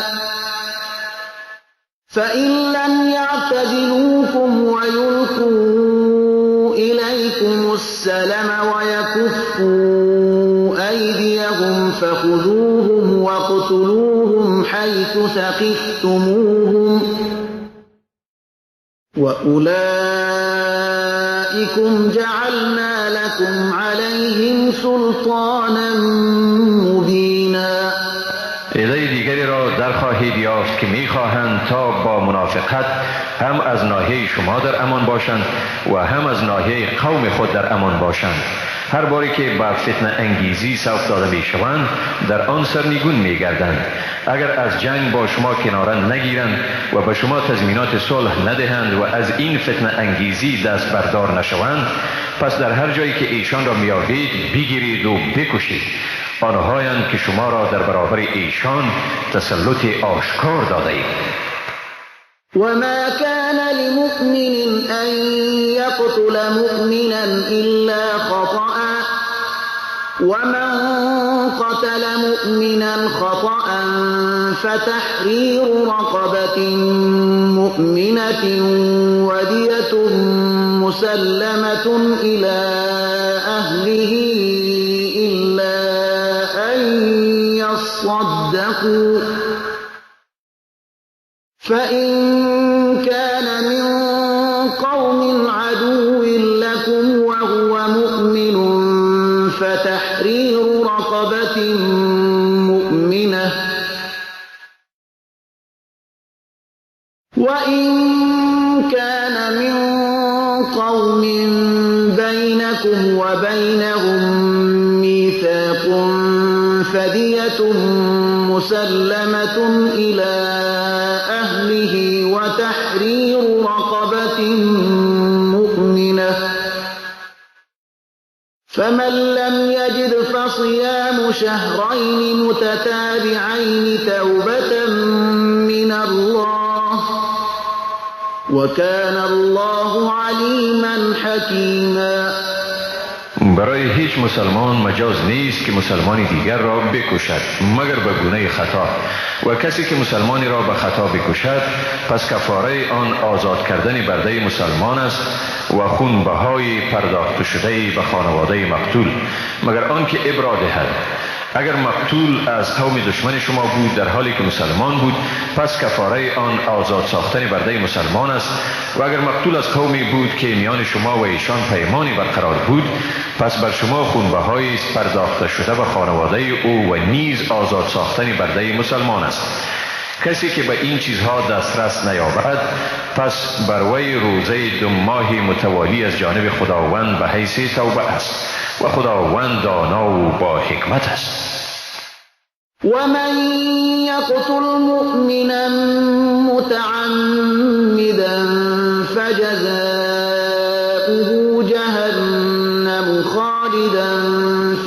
فإن لم يعتزلوكم ويلقوا إليكم السلم ويكفوا أيديهم فخذوهم واقتلوهم حيث ثقفتموهم وأولئكم جعلنا لكم عليهم سلطانا مبینا. عده دیگری را در خواهید یافت که میخواهند تا با منافقت هم از ناحیه شما در امان باشند و هم از ناحیه قوم خود در امان باشند. هر باری که به فتنه انگیزی سوق داده میشوند در آن سرنگون میگردند. اگر از جنگ با شما کناره نگیرند و به شما تضمینات صلح ندهند و از این فتنه انگیزی دست بردار نشوند، پس در هر جایی که ایشان را میابید بگیرید و بکشید. آنهایند که شما را در برابر ایشان تسلط آشکار داده اید. وما كان لمؤمن أن يقتل مؤمنا إلا خطأ ومن قتل مؤمنا خطأ فتحرير رقبة مؤمنة ودية مسلمة إلى أهله إلا أن يصدقوا فإن كان من قوم عدو لكم وهو مؤمن فتحرير رقبة مؤمنة وإن كان من قوم بينكم وبينهم ميثاق فدية مسلمة إلى أهله وتحرير رقبة مؤمنة فمن لم يجد فصيام شهرين متتابعين توبة من الله وكان الله عليما حكيما. برای هیچ مسلمان مجاز نیست که مسلمانی دیگر را بکشد مگر به گونه خطا، و کسی که مسلمانی را به خطا بکشد پس کفاره آن آزاد کردن برده مسلمان است و خون بهای پرداخت شده به خانواده مقتول، مگر آنکه ابرا دهد. اگر مقتول از قوم دشمن شما بود در حالی که مسلمان بود، پس کفاره آن آزاد ساختن برده مسلمان است، و اگر مقتول از قومی بود که میان شما و ایشان پیمانی برقرار بود، پس بر شما خونبهایی است پرداخته شده به خانواده او و نیز آزاد ساختن برده مسلمان است. کسی که به این چیزها دسترس نیابد، پس بر وی روزه 2 ماه متوالی از جانب خداوند به حیث توبه است و خداوند دانا و با حکمت است. و من یقتل مؤمنا متعمدا فجزاؤه جهنم خالدا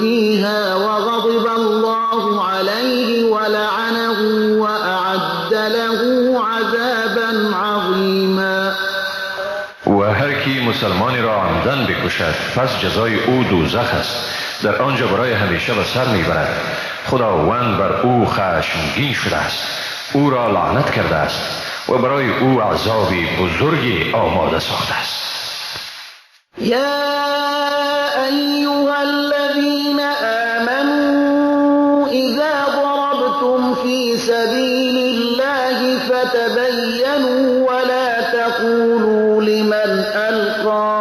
فیها وغضب الله علیه ولعنه وأعد له عذابا عظیما. و هر کی مسلمانی را عمداً عمدن بکشد پس جزای او دوزخ است، در آنجا برای همیشه به سر میبرد. خداوند بر او خشمگین شده است، او را لعنت کرده است و برای او عذاب بزرگی آماده ساخته است. یا ایها الذین آمنوا اذا ضربتم فی سبیل الله فتبینوا ولا تقولوا لمن القى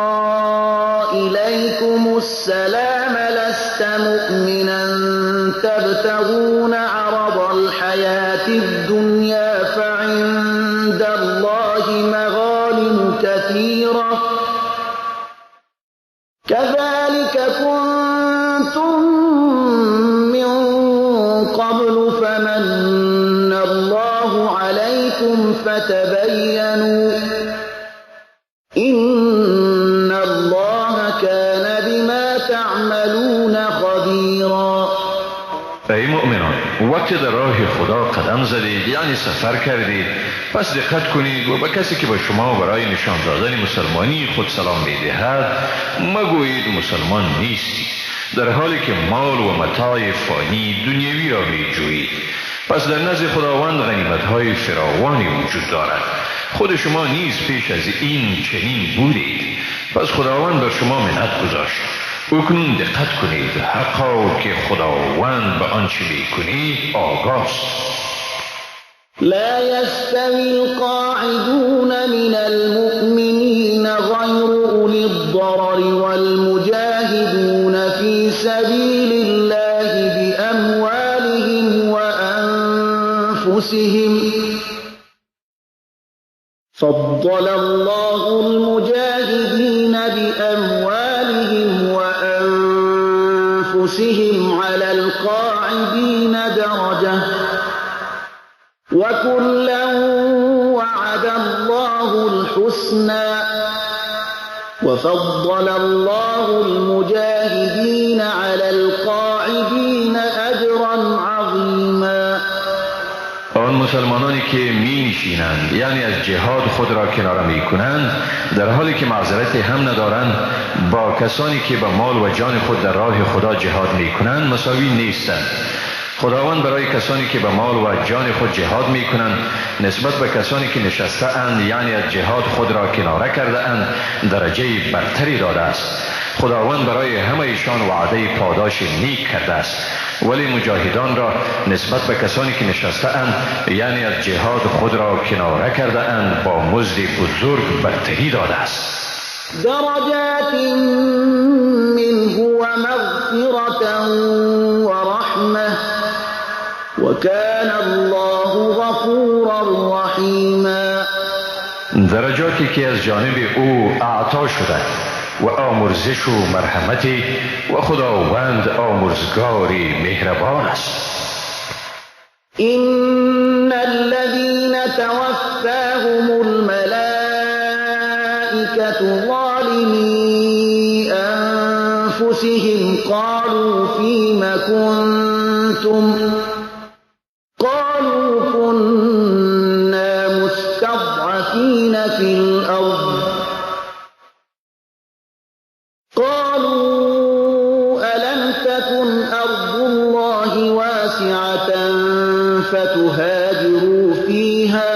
الیکم السلام لست مؤمنا تبتغون عرض الحیاة الدنیا فعند الله مغانم كثیرة كذلك كنتم من قبل فمن الله عليكم فتبينوا إن الله كان بما تعملون خبيرا. ای مؤمنان، وقتی در راه خدا قدم زدید، یعنی سفر کردید، پس دقت کنید و به کسی که به شما برای نشان دادن مسلمانی خود سلام میدهد مگویید مسلمان نیستی، در حالی که مال و متاع فانی دنیوی را میجویید. پس در نزد خداوند غنیمت‌های فراوانی وجود دارد. خود شما نیز پیش از این چنین بودید، پس خداوند بر شما منت گذاشت. اکنون دقت کنید، حقا که خداوند به آنچه میکنید آگاست. لا يستوي القاعدون من المؤمنين غير أولي الضرر والمجاهدون في سبيل الله بأموالهم وأنفسهم فضل الله المجاهدين بأموالهم وأنفسهم على القاعدين درجة وكلا وعد الله الحسنى وفضل الله المجاهدين على القاعدين أجرا عظيما. آن مسلمانانی که می نشینند، یعنی از جهاد خود را کناره می کنند، در حالی که معذرت هم ندارند، با کسانی که به مال و جان خود در راه خدا جهاد می کنند مساوی نیستند. خداوند برای کسانی که به مال و جان خود جهاد می کنند نسبت به کسانی که نشسته اند، یعنی از جهاد خود را کناره کرده اند، درجه برتری داده است. خداوند برای همه ایشان وعده پاداش نیک کرده است، ولی مجاهدان را نسبت به کسانی که نشسته اند، یعنی از جهاد خود را کناره کرده اند، با مزد بزرگ برتری داده است. درجات منه ومغفرة ورحمة وكان الله غفورا رحیما. درجاتی که از جانب او اعطا شده و آمرزش و مرحمتی، و خداوند آمرزگاری مهربان است. إن الذين توفاهم الملائكة ظالمي أنفسهم قالوا فيم كنتم قالوا كنا مستضعفين في الأرض قالوا ألم تكن أرض الله واسعة فتهاجروا فيها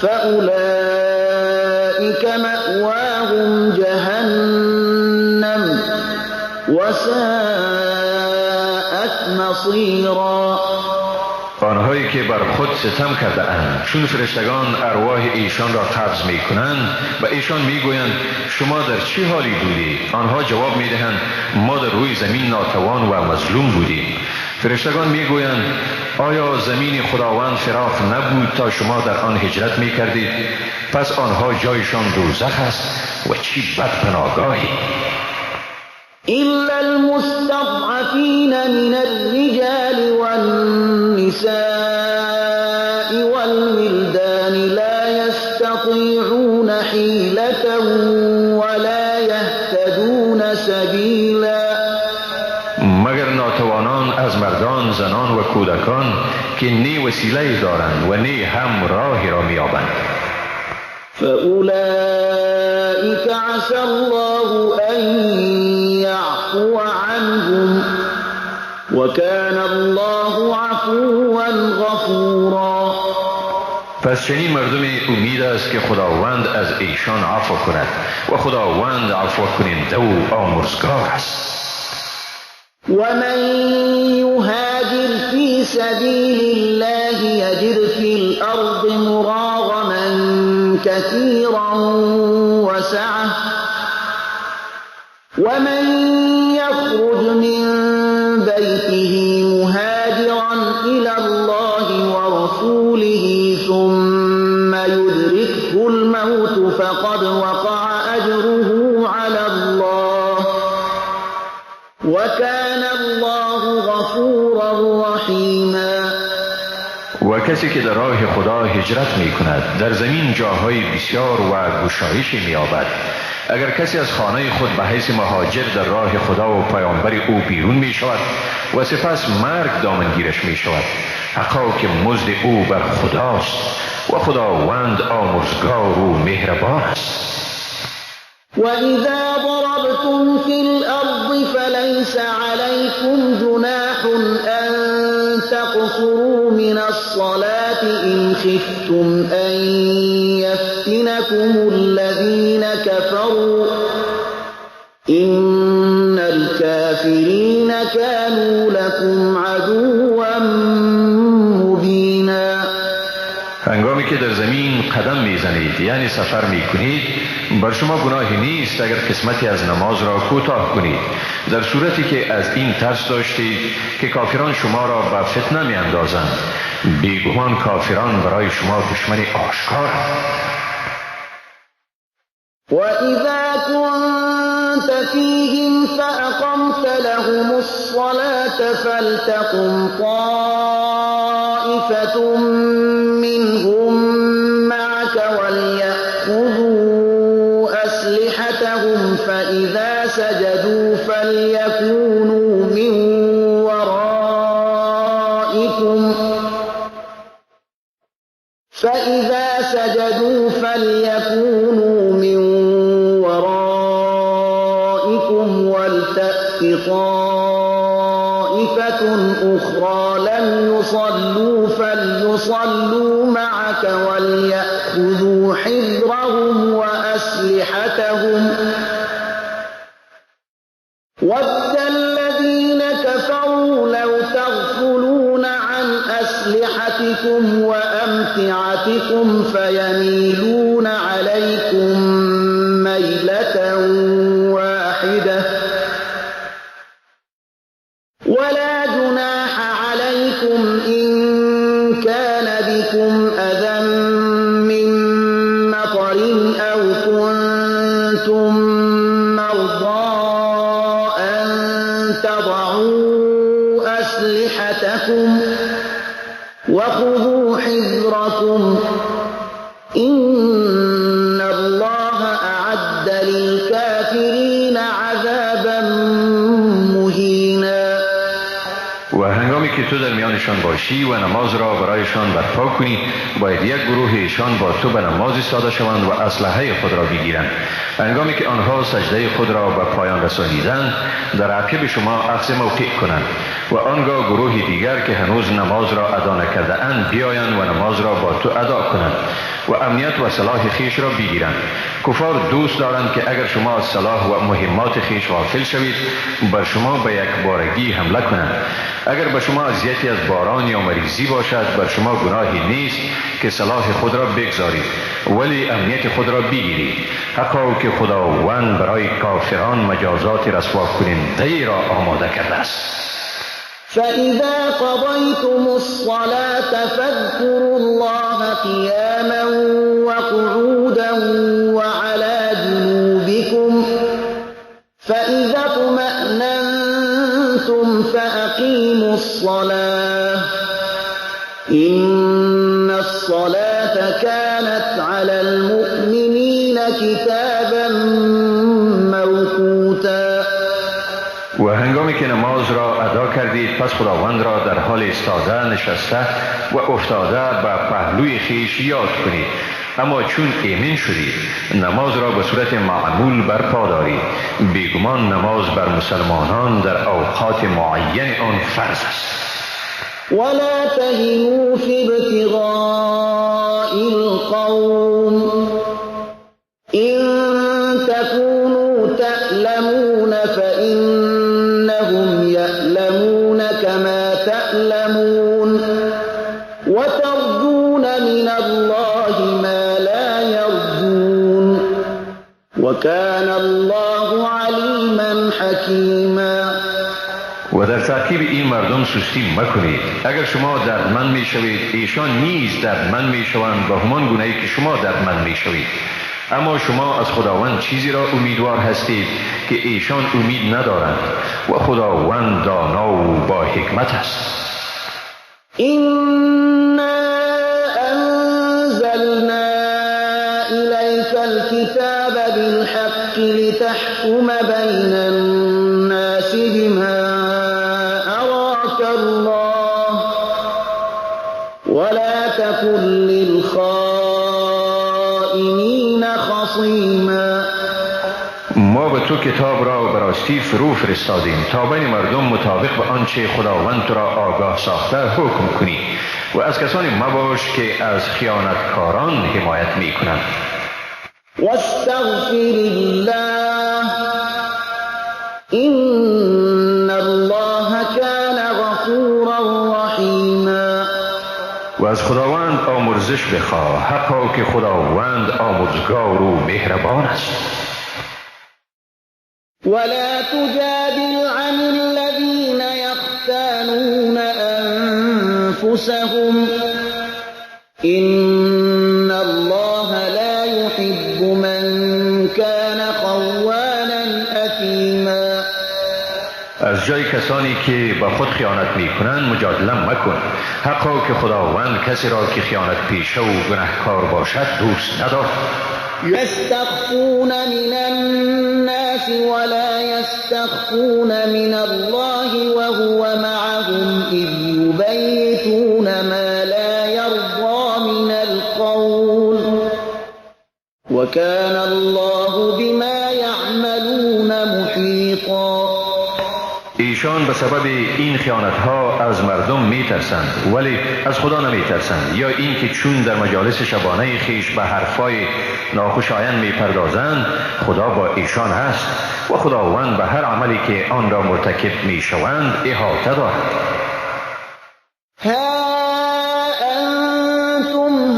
فأولئك مأواهم جهنم وساءت مصيرا. آنهایی که بر خود ستم کرده اند، چون فرشتگان ارواح ایشان را قبض می کنند و ایشان می گویند شما در چه حالی بودید؟ آنها جواب می دهند ما در روی زمین ناتوان و مظلوم بودیم. فرشتگان می گویند آیا زمین خداوند فراخ نبود تا شما در آن هجرت می کردید؟ پس آنها جایشان دوزخ است و چی بد پناهگاهی. إلا المستضعفين من الرجال والنساء والولدان لا يستطيعون حيلة ولا يهتدون سبيلا. مگر ناتوانان از مردان، زنان و کودکان که نی وسیله دارند و نی هم راهی را می‌یابند. فأولئك عسى الله أن يعفو عنهم وكان الله عفوا غفورا. پس چنین مردمی امید است که خداوند از ایشان عفو کند و خداوند عفو کننده و آمرزگار است. ومن يهاجر في سبيل الله يجد في الأرض مراغما كثيرا وسعة ومن يخرج من بيته مهاجرا إلى الله ورسوله ثم يدركه الموت فقد وقع أجره على الله وكان الله غفورا رحیما. و کسی که در راه خدا هجرت می کند در زمین جاهای بسیار و گشایش می یابد. اگر کسی از خانه خود به حیث مهاجر در راه خدا و پیامبر او بیرون می شود و سپس مرگ دامنگیرش می شود، حقا که مزد او بر خداست و خداوند آمرزگار و مهربان است. وإذا ضربتم في الأرض فليس عليكم جناح أن تقصروا من الصلاة إن خفتم أن يفتنكم الذين كفروا إن الكافرين كانوا لكم عدوا مبينا. هنگامی که در زمین قدم میزنید، یعنی سفر میکنید، بر شما گناهی نیست اگر قسمتی از نماز را کوتاه کنید، در صورتی که از این ترس داشتید که کافران شما را به فتنه میاندازند. بیگمان کافران برای شما دشمن آشکار. وَإِذَا كُنْتَ فِيهِمْ فَأَقَمْتَ لَهُمُ الصَّلَاةَ فَلْتَقُمْ طَائِفَةٌ مِّنْهُمْ مَعَكَ وَلْيَأْخُذُوا أَسْلِحَتَهُمْ فَإِذَا سَجَدُوا فَلْيَكُونُوا مِنْ وَرَائِكُمْ فَإِذَا سَجَدُوا فَلْيَكُونُوا مِنْ وَرَائِكُمْ وَلْتَأْتِ طَائِفَةٌ أُخْرَى لَمْ يُصَلُّوا فَلْيُصَلُّوا مَعَكَ وَلْيَأْخُذُوا حِذْرَهُمْ وَأَسْلِحَتَهُمْ وَدَّ الَّذِينَ كَفَرُوا لَوْ تَغْفُلُونَ عَنْ أَسْلِحَتِكُمْ وَأَمْتِعَتِكُمْ فَيَمِيلُونَ عَلَيْكُمْ مَيْلَةً وَاحِدَةً وَلَا جُنَاحَ عَلَيْكُمْ إِنْ كَانَ بِكُمْ أَذًى مِّن مَّطَرٍ أَوْ كُنتُم مَّرْضَىٰ أَن تَضَعُوا أَسْلِحَتَكُمْ وَخُذُوا حِذْرَكُمْ إِنَّ اللَّهَ أَعَدَّ لِلْكَافِرِينَ عَذَابًا مُهِينًا. و هنگامی که تو در میانشان باشی و نماز را برایشان برپا کنی، باید یک گروه ایشان با تو به نماز ایستاده شوند و اسلحه خود را بگیرند. هنگامی که آنها سجده خود را به پایان رسانیدند، در عقب شما اخذ موقع کنند و آنگاه گروه دیگر که هنوز نماز را ادا نکرده اند بیایند و نماز را با تو ادا کنند و امنیت و سلاح خویش را بگیرند. کفار دوست دارند که اگر شما از سلاح و مهمات خویش غافل شوید، بر شما به یک بارگی حمله کنند. اگر به شما اذیتی از باران یا مریضی باشد، بر شما گناهی نیست که سلاح خود را بگذارید، ولی امنیت خود را بگیرید. حقا که خداوند برای کافران مجازات رسوا کننده را آماده کرده است. فإذا قضيتم الصلاة فاذكروا الله قياما وقعودا وعلى جنوبكم فإذا اطمأننتم فأقيموا الصلاة إن الصلاة كانت على المؤمنين كتابا موقوتا. و هنگامی که نماز را ادا کردید، پس خداوند را در حال ایستاده، نشسته و افتاده به پهلوی خویش یاد کنید. اما چون ایمن شدید نماز را به صورت معمول برپا دارید. بیگمان نماز بر مسلمانان در اوقات معین آن فرض است. ولا تهنوا في ابتغاء القوم إن تكونوا تألمون فإنهم يألمون كما تألمون وترجون من الله ما لا يرجون وكان الله عليما حكيما. و در تعقیب این مردم سستی مکنید. اگر شما دردمند می شوید ایشان نیز دردمند می شوند به همان گونه ای که شما دردمند می شوید. اما شما از خداوند چیزی را امیدوار هستید که ایشان امید ندارند و خداوند دانا و با حکمت است. إنا أنزلنا إليك الكتاب بالحق لتحكم بين الناس بما أراك الله ولا تكن للخائنين خصيما. ما به تو کتاب را به راستی فرو فرستادیم تا بین مردم مطابق به آنچه خداوند تو را آگاه ساخته حکم کنی و از کسانی مباش که از خیانتکاران حمایت می کنند. واستغفر الله إن الله كان غفورا رحیما. و از خداوند آمرزش بخواه، حقا که خداوند آمرزگار و مهربان است. ولا تجادل عن الذين يختانون أنفسهم إن الله لا يحب من كان خوانا أثيما. از جای کسانی که با خود خیانت میکنند مجادله مکن، حقا که خداوند کسی را که خیانت پیشه و گناهکار باشد دوست ندارد. يستخفون من الناس ولا يستخفون من الله وهو معهم إذ يبيتون ما لا يرضى من القول وكان الله بما يعملون محيطا. ایشان به سبب این خیانت‌ها از مردم می‌ترسند ولی از خدا نمی‌ترسند، یا اینکه چون در مجالس شبانه خیش به حرفای ناخوشایند می‌پردازند خدا با ایشان هست و خداوند به هر عملی که آن را مرتکب می‌شوند احاطه دارد. ها انتم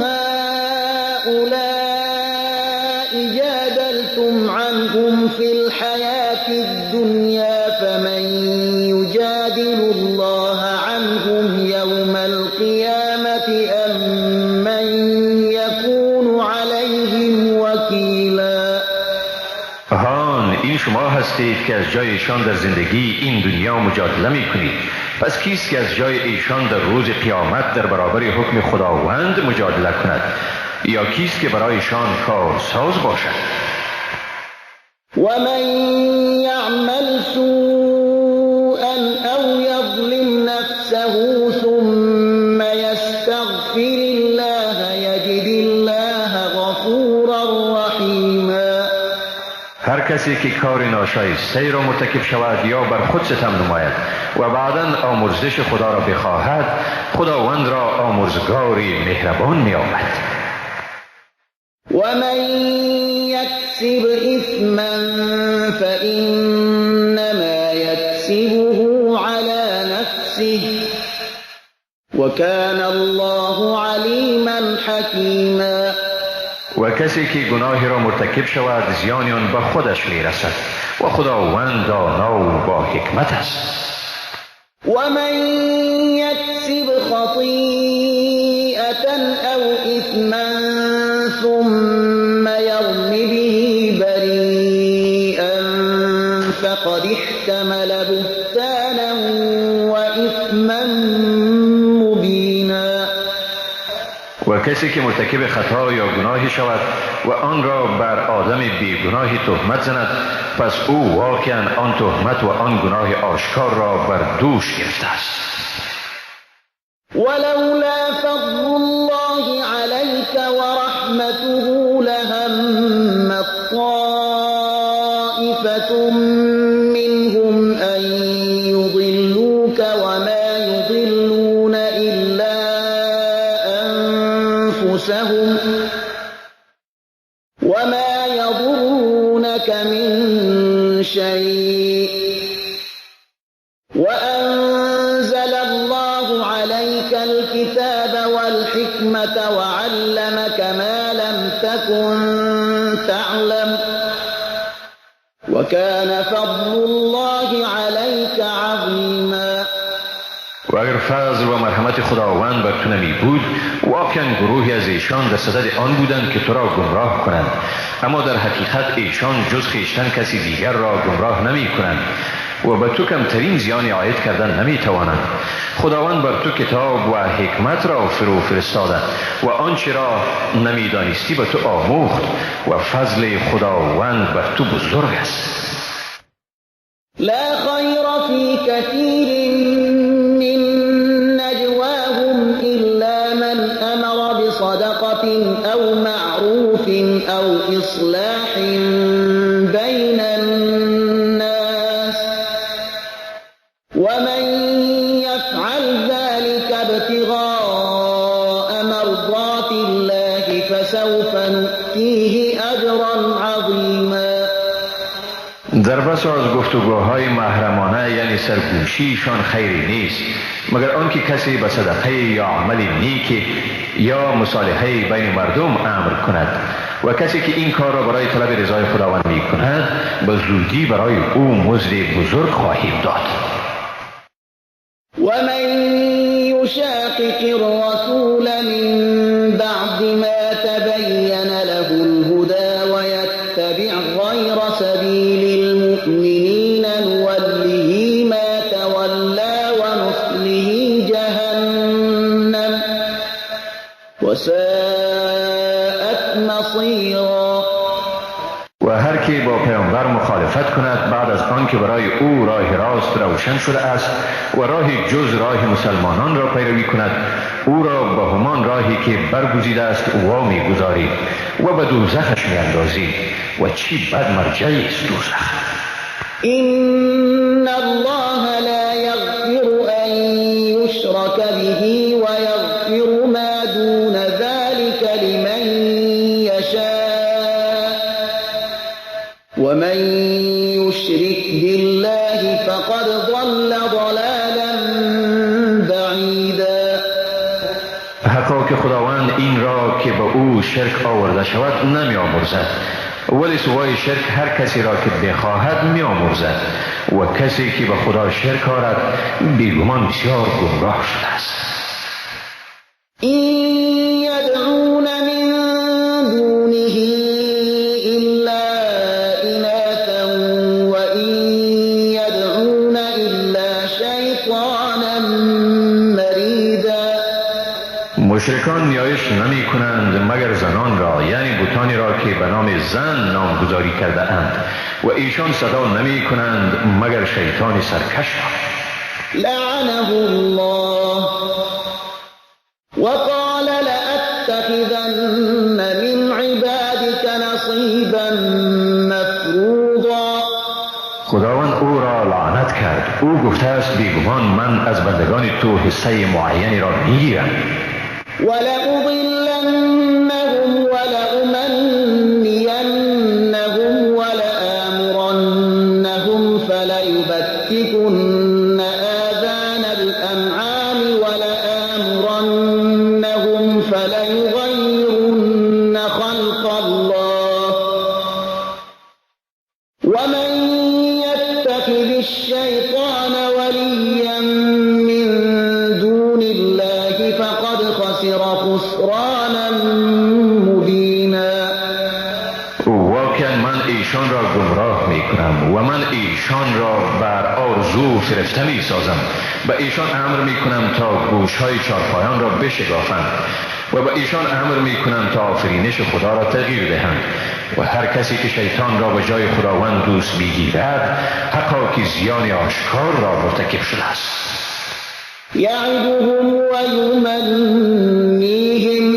هؤلاء جادلتم عنهم في الحياة الدنيا فمن يجادل الله عنهم يوم القيامة أم من يكون عليهم وكيلا. هان این شما هستید که از جای ایشان در زندگی این دنیا مجادله می کنید، پس کیست که از جای ایشان در روز قیامت در برابر حکم خداوند مجادله کند، یا کیست که برای ایشان کارساز باشد؟ ومن يعمل سوءا أو يظلم نفسه ثم يستغفر الله يجد الله غفورا رحیما. هر کسی که کار ناشایسته را مرتکب شود یا بر خود ستم نماید و بعداً آمرزش خدا را بخواهد، خداوند را آمرزگار مهربان می‌یابد. ومن يكسب إثما فإنما يكسبه على نفسه وكان الله عليما حكيما. و کسی که گناهی را مرتکب شود زیان آن به خودش میرسد و خداوند دانا و با حکمت است. ومن يكسب خطيئة أو إثما ثم يرم به بريئا فقد احتمل بهتانا وإثما مبينا. و کسی که مرتکب خطا یا گناهی شود و آن را بر آدم بیگناهی تهمت زند، پس او واقعا آن تهمت و آن گناه آشکار را بر دوش گرفته است. ولولا فضل الله عليك ورحمته وأنزل الله عليك الكتاب والحكمة وعلمك ما لم تكن تعلم وكان فضل الله عليك عظيما. و اگر فضل و مرحمت خداوند بر تو نمی بود، واقعا گروهی از ایشان در صدد آن بودند که تو را گمراه کنند، اما در حقیقت ایشان جز خویشتن کسی دیگر را گمراه نمی کنند و به تو کمترین زیانی عاید کردن نمی توانند. خداوند بر تو کتاب و حکمت را فرو فرستاده و آنچه را نمیدانستی به تو آموخت و فضل خداوند بر تو بزرگ است. لا خیر فی کثیر من نجواهم الا من امر بصدقة او معروف او اصلاح بین الناس ومن يفعل ذلك ابتغاء مرضات الله فسوف نؤتيه اجرا عظیما. در بسا از گفتگوهای محرمانه یعنی سرگوشیشان خیری نیست، مگر آنکه کسی به صدقه یا عمل نیک یا مصالحه بین مردم امر کند، و کسی که این کار را برای طلب رضای خداوند می کند به زودی برای او مزد بزرگ خواهیم داد. ومن يشاقق الرسول من بعد ما تبين له الهدى ويتبع غير سبيل المؤمنين نوله ما تولى ونصله جهنم وساءت مصيرا. و هر که با پیامبر مخالفت کند بعد از آن که برای او راه راست روشن شده است و راه جز راه مسلمانان را پیروی کند، او را به همان راهی که برگزیده است وا می‌گذاریم و به دوزخش می‌اندازیم، و چی بد مرجعی است دوزخ. إن الله لا یغفر أن یشرک به ویغفر ما دون ذلك لمن یشاء ومن يشرك بالله فقد ضل ضلالا بعیدا. حقا که خداوند این را که به او شرک آورده شود نمی آمرزد، ولی سوای شرک هر کسی را که بخواهد می آمرزد، و کسی که به خدا شرک آرد بیگمان بسیار گمراه شده است. این یدعون من دونه الا اناثا وان یدعون الا شیطانا مریدا. مشرکان نیایش نمی کنند مگر زنان را، یعنی بتانی را که به نام زن نامگذاری کرده اند، و ایشان صدا نمی کنند مگر شیطان سرکش را. لعنه الله وقال لأتخذن من عبادك نصیبا مفروضا. خداوند او را لعنت کرد، او گفته است بیگمان من از بندگان تو حصه معینی را میگیرم. ولأضلنهم ولأمنینهم ولآمرنهم فلیبتکن آذان الأنعام ولآمرنهم فلیغیرن خلق الله ومن يتخذ الشیطان ولیا من دون الله فقد خسر خسرانا مبینا. واقعا من ایشان را گمراه می کنم و من ایشان را بر آرزو فرفته می سازم. به ایشان امر می کنم تا گوشهای چارپایان را بشکافند و به ایشان امر می کنم تا آفرینش خدا را تغییر دهند، و هر کسی که شیطان را به جای خداوند دوست میگیرد حقا که زیان آشکار را مرتکب شده است. یعدهم و یمنیهم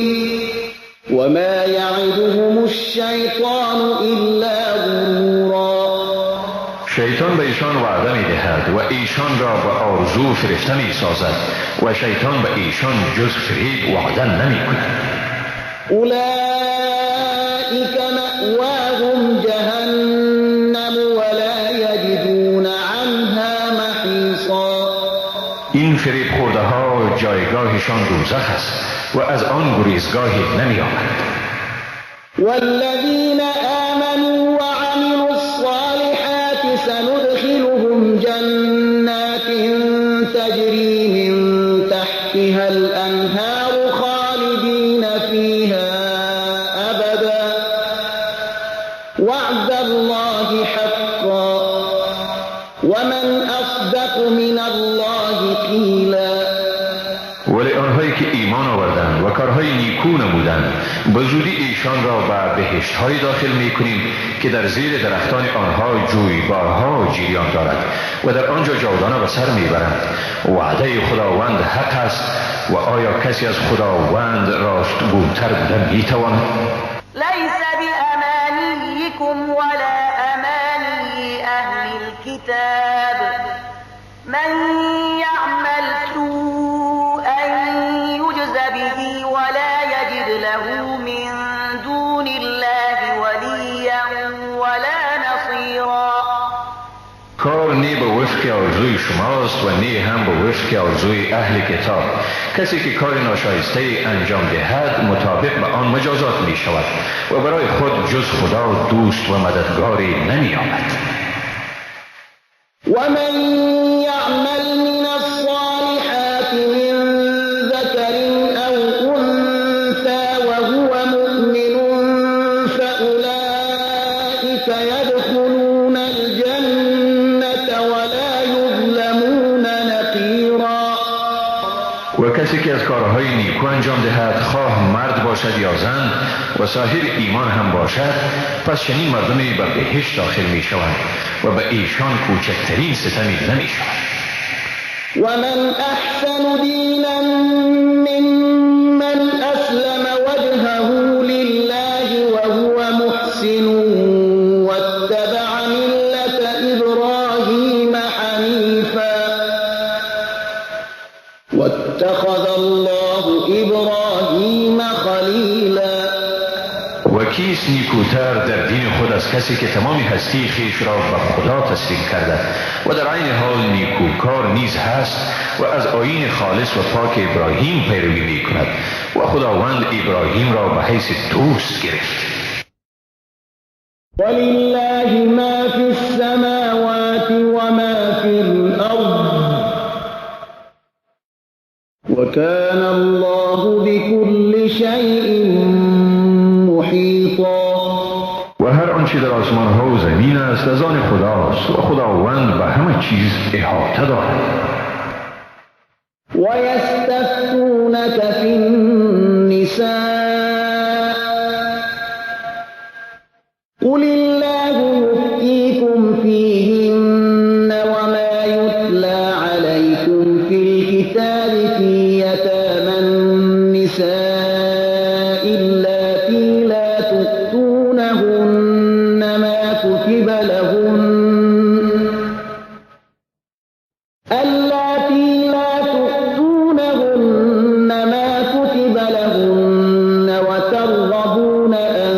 وما یعدهم الشیطان الا غرورا. شیطان به ایشان وعده می دهد و ایشان را به آرزو فریفته می سازد و شیطان به ایشان جز فریب وعده نمی کند. اولئک مأواهم جهنم ولا یجدون عنها محیصا. فریب خورده ها جایگاهشان دوزخ است و از آن گریزگاهی نمی آمد. والذین آمنوا وعملوا الصالحات سندخلهم جنات تجری من تحتها الانهار خالدین فیها ابدا وعد الله حقا ومن اصدق من الله قیلا. ولی آنهایی که ایمان آوردند و کارهای نیکو نمودند به زودی ایشان را به بهشت‌های داخل می‌کنیم که در زیر درختان آنها جویبارها جریان دارد و در آنجا جاودانه به سر می‌برند. وعده خداوند حق است و آیا کسی از خداوند راستگوتر بوده می‌تواند؟ لیس بأمانیکم ولا امانی اهل الكتاب من یعمل سوءا یجز به ولا یجد له من دون الله ولیا ولا نصیرا. کار نه به وفق آرزوی شماست و نه هم به وفق آرزوی اهل کتاب. کسی که کار ناشایسته انجام دهد مطابق به آن مجازات می شود و برای خود جز خدا دوست و مددگاری نمی آمد. ومن يعمل من الصالحات من ذكر أو أنثى وهو مؤمن فأولئك يدخلون الجنة ولا يظلمون نقيرا. و کسی که از کارهای نیکو انجام دهد، خواه مرد باشد یا زن و صاحب ایمان هم باشد، پس چنین مردمی به بهشت داخل می شوند و به ایشان کوچکترین ستمی نمی شود. و من احسن دینا ممن اسلم وجهه لله وهو محسن واتبع ملة ابراهیم حنیفا واتخذ الله ابراهیم خلیلا. و کیست نیکوتر در دین خود از کسی که تمام هستی خویش را به خدا تسلیم کرده و در عین حال نیکوکار نیز هست و از آیین خالص و پاک ابراهیم پیروی می کند و خداوند ابراهیم را به حیث دوست گرفت. ولله ما فی السماوات و ما فی الارض وکان الله بكل شیء محیطا. و هر آنچه در آسمان ها و زمین است از آن خداست و خداوند به همه چیز احاطه دارد. و یستفتونک فی النساء قل الله یفتیکم فیهن وما یتلی علیکم فی الکتاب فی یتامی النساء اللاتی لا تؤتونهن ما كتب لهن اللاتي لا تؤتونهن ما كتب لهن وترغبون أن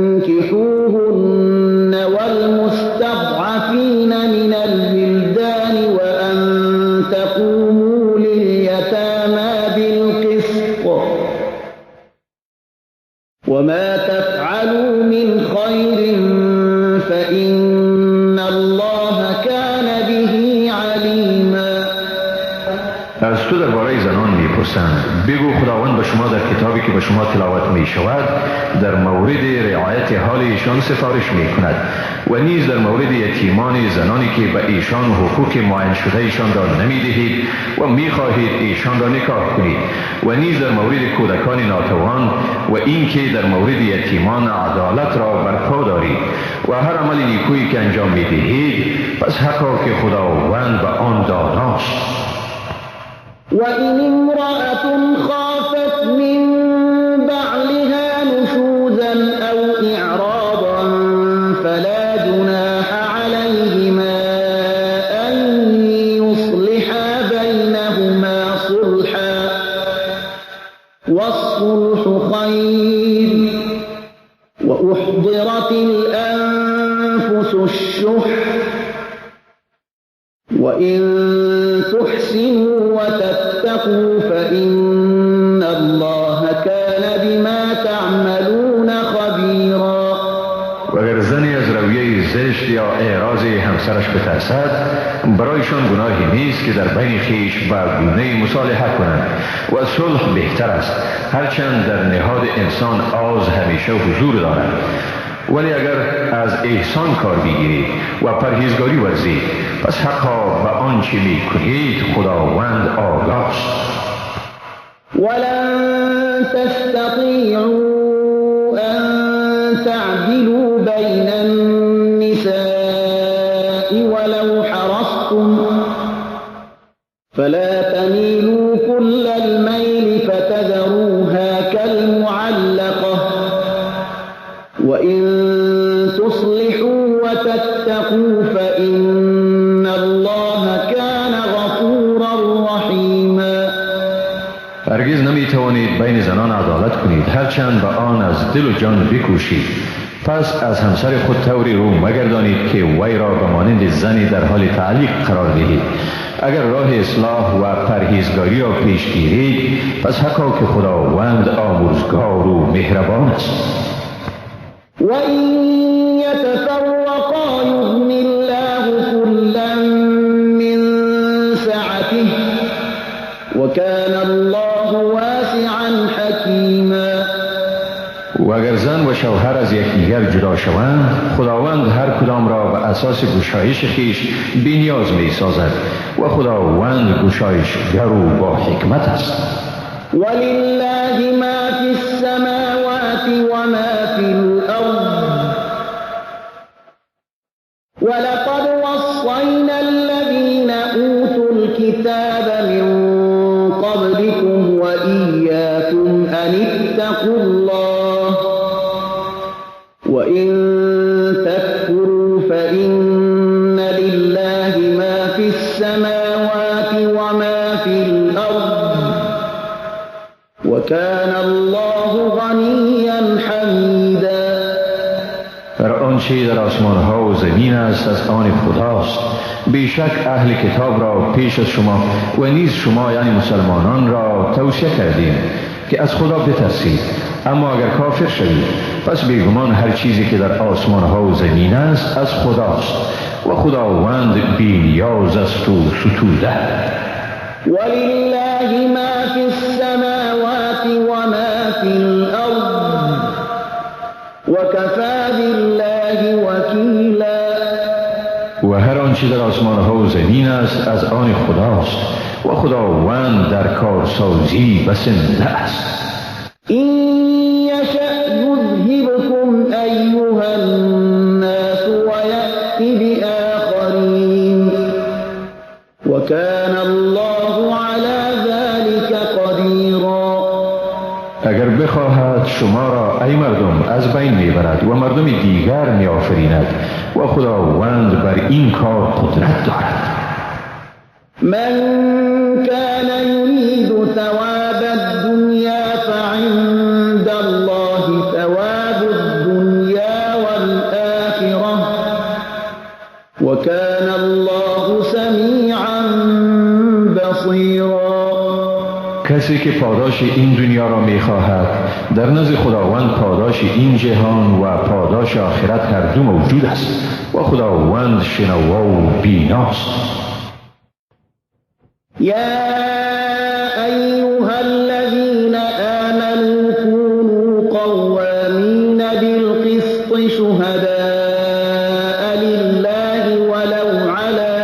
تنكحوهن والمستضعفين من الولدان وأن تقوموا لليتامى بالقسط وما تفعلوا من خير فإن الله كان به عليما. از تو درباره زنان میپرسند، بگو خداوند به شما در کتابی که به شما تلاوت میشود در مورد رعایت حال ایشان سفارش میکند و نیز در مورد یتیمان زنانی که به ایشان حقوق معین شده ایشان را نمیدهید و میخواهید ایشان را نکاح کنید و نیز در مورد کودکان ناتوان و اینکه در مورد یتیمان عدالت را برپا دارید و هر عمل نیکویی که انجام میدهید پس حقا که خداوند به آن داناست. وإن امرأة خافت من بعلها نشوزا أو إعراضا فلا جناح عليهما أن يصلحا بينهما صلحا والصلح خير وأحضرت الأنفس الشح وإن تحسنوا وتتقوا فإن الله كان بما تعملون خبيرا. و اگر زنی از رویه زشت یا اعراض همسرش بترسد، برایشان گناهی نیست که در بین خویش به گونه مصالحه کنند و صلح بهتر است، هرچند در نهاد انسان آز همیشه حضور دارد. ولی اگر از احسان کار بگیرید و پرهیزگاری ورزید، پس حقا به آنچه میکنید خداوند آگاست. ولن تستطیعوا ان تعدلوا بین النساء ولو حرصتم فلا تميلوا كل الميل فتذروها كالمعلقة وإن تصلحوا وتتقوا فإن الله كان غفورا رحيما. هرگز نمی توانید بین زنان عدالت کنید، هرچند به آن از دل و جان بکوشید. پس از همسر خود طوری رو مگردانید که وی را به مانند زنی در حال تعلیق قرار دهید. اگر راه اصلاح و پرهیزگاری را پیش گیرید، پس حقا که خداوند آمرزگار و مهربان است. وَإِن يَتَفَرَّقَا يُغْنِ اللَّهُ كُلًّا مِّن سَعَتِهِ وَكَانَ اللَّهُ وَاسِعًا حَكِيمًا. و اگر زن و شوهر از یکدیگر جدا شوند، خداوند هر کدام را به اساس گشایش خویش بی‌نیاز می‌سازد و خداوند گشایشگر و با حکمت است. ولله ما فی السماوات وما فی الارض ولقد وصینا الذین اوتوا الكتاب من قبلكم وإیاکم ان اتقوا الله وإن تكفروا فإن لله ما في السماوات وما في الأرض وكان الله غنيا حميدا. هر آنچه در آسمان ها و زمین است از آن خداست. بیشک اهل کتاب را پیش از شما و نیز شما یعنی مسلمانان را توصیه کردیم که از خدا بترسید. اما اگر کافر شوید، پس بیگمان هر چیزی که در آسمان ها و زمین است از خداست و خداوند بی نیاز است و ستوده. ولله ما فی السماوات وما فی الارض وکفی بالله وکیلا. و هر آنچه در آسمان ها و زمین است از آن خداست و خداوند در کارسازی بسنده است. إن يشأ يذهبكم أيها الناس ويأت بآخرين وكان الله على ذلك قديرا. اگر بخواهد شما را ای مردم از بین میبرد و مردم دیگر میآفریند و خداوند بر این کار قدرت دارد. من كان يريد ثواب الدنيا فعند الله ثواب الدنيا والآخرة وكان الله سميعا بصيرا. کسی که پاداش این دنیا را میخواهد، در نزد خداوند پاداش این جهان و پاداش آخرت هر دو موجود است و خداوند شنوا و بیناست. یا ایها الذین آمنوا كونوا قوامین بالقسط شهداء لله ولو على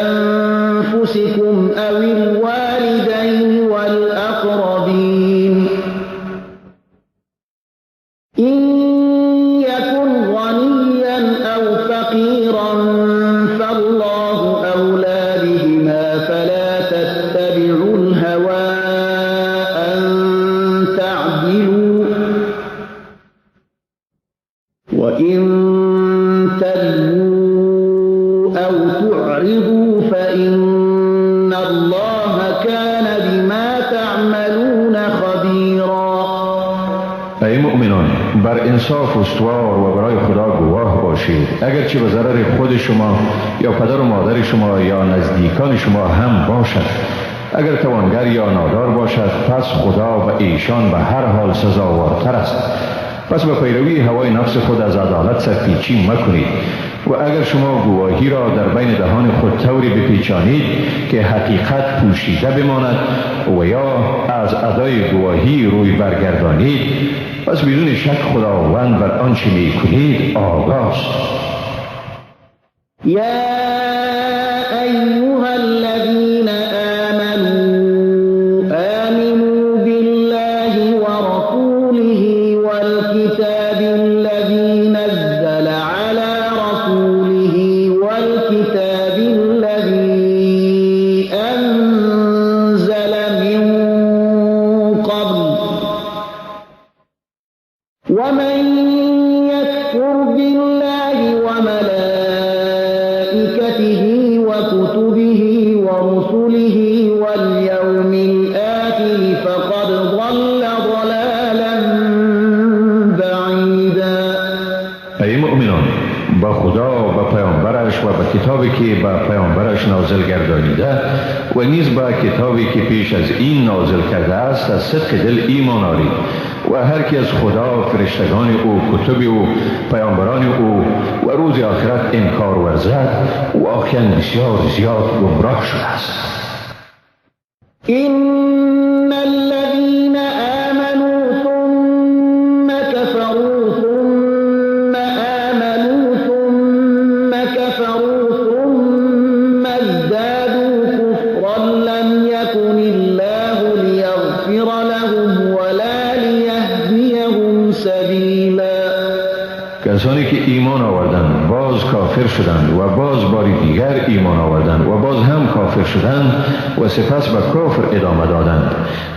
انفسكم او الوالدین والأقربین إن يكن غنيا أو فقيرا فالله أولى بهما فلا تتبعوا الهوى أن تعدلوا وإن تلووا أو تعرضوا فإن الله كان بما تعملون خبيرا. ای مؤمنان، بر انصاف استوار و برای خدا گواه باشید. باشید، اگرچه به ضرر خود شما یا پدر و مادر شما یا نزدیکان شما هم باشد. اگر توانگر یا نادار باشد پس خدا و ایشان به هر حال سزاوارتر است. پس به پیروی هوای نفس خود از عدالت سرپیچی مکنید و اگر شما گواهی را در بین دهان خود طوری بپیچانید که حقیقت پوشیده بماند و یا از ادای گواهی روی برگردانید، پس بدون شک خداوند بر آنچه میکنید آگاه است. یا ایها الذین آمنوا آمنوا بالله ورسوله والکتاب الذی نزل علی رسوله والکتاب الذی انزل من قبل ومن يكفر بالله وملائكته وكتبه ورسله واليوم الآخر فقد ضل ضلالا بعيدا. ای مؤمنان، با خدا و با پیامبرش و با کتابی که با پیامبرش نازل گردانیده و نیز با کتابی که پیش از این نازل کرده است از صدق دل ایمان آرید و هر کی از خدا، فرشتگان او، کتب او، پیامبران او و روز آخرت انکار ورزد واقعا بسیار زیاد گمراه شده است. إن الذين آمنوا ثم كفروا ثم آمنوا ثم كفروا ثم ازدادوا كفرا لم يكن الله ليغفر لهم ولا ليهديهم سبيلا. کسانی که ایمان آوردند باز کافر شدند و باز باری دیگر ایمان آوردند و باز هم کافر شدند و سپس به کفر ادامه دادند،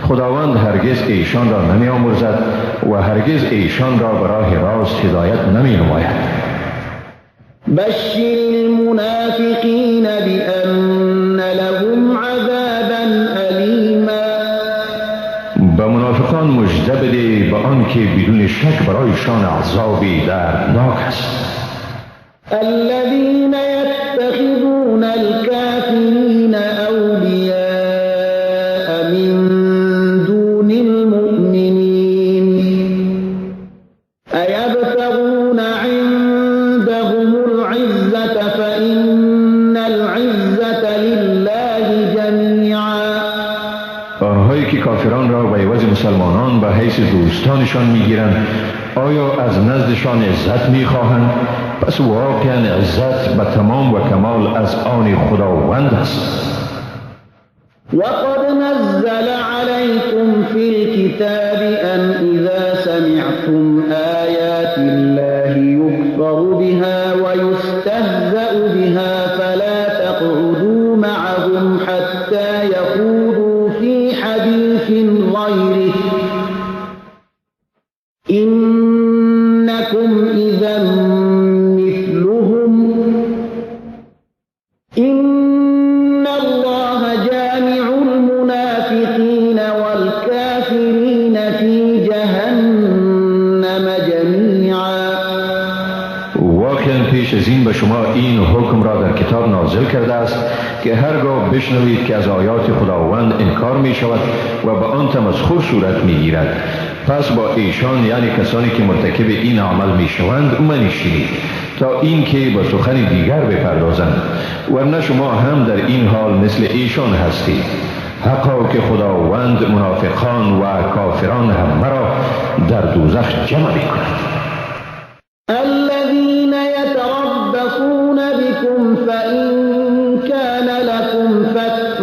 خداوند هرگز ایشان را نمی آمرزد و هرگز ایشان را به راه راست هدایت نمی نماید. بشر المنافقین بأن لهم عذابا ألیما. به منافقان مژده بده به آنکه بدون شک برایشان عذابی دردناک است. الذين يتخذون الكافرين أولياء من دون المؤمنين أيبتغون عندهم العزة فإن العزة لله جميعا. آنهایی که کافران را به عوض مسلمانان به حیث دوستانشان میگیرند آیا از نزدشان عزت میخواهند؟ پس واقعا عزت به تمام و کمال از آن خداوند است. وقد نزل عليكم في الكتاب أن إذا سمعتم آيات الله يكفر بها ويستهزأ بها فلا تقعدوا معهم حتى يخوضوا في حديث غيره إنكم إذا مثلهم إن الله جامع المنافقين والكافرين في جهنم جميعا. واقعا پیش از این به شما این حکم را در کتاب نازل کرده است که هرگاه بشنوید که از آیات خداوند انکار می شود و به آن تمسخر صورت می گیرد، پس با ایشان یعنی کسانی که مرتکب این عمل می شوند منشینید تا اینکه به سخن دیگر بپردازند، ورنه شما هم در این حال مثل ایشان هستید. حقا که خداوند منافقان و کافران همه را در دوزخ جمع می کند. الذين يتربصون بكم فإن كان لكم فتح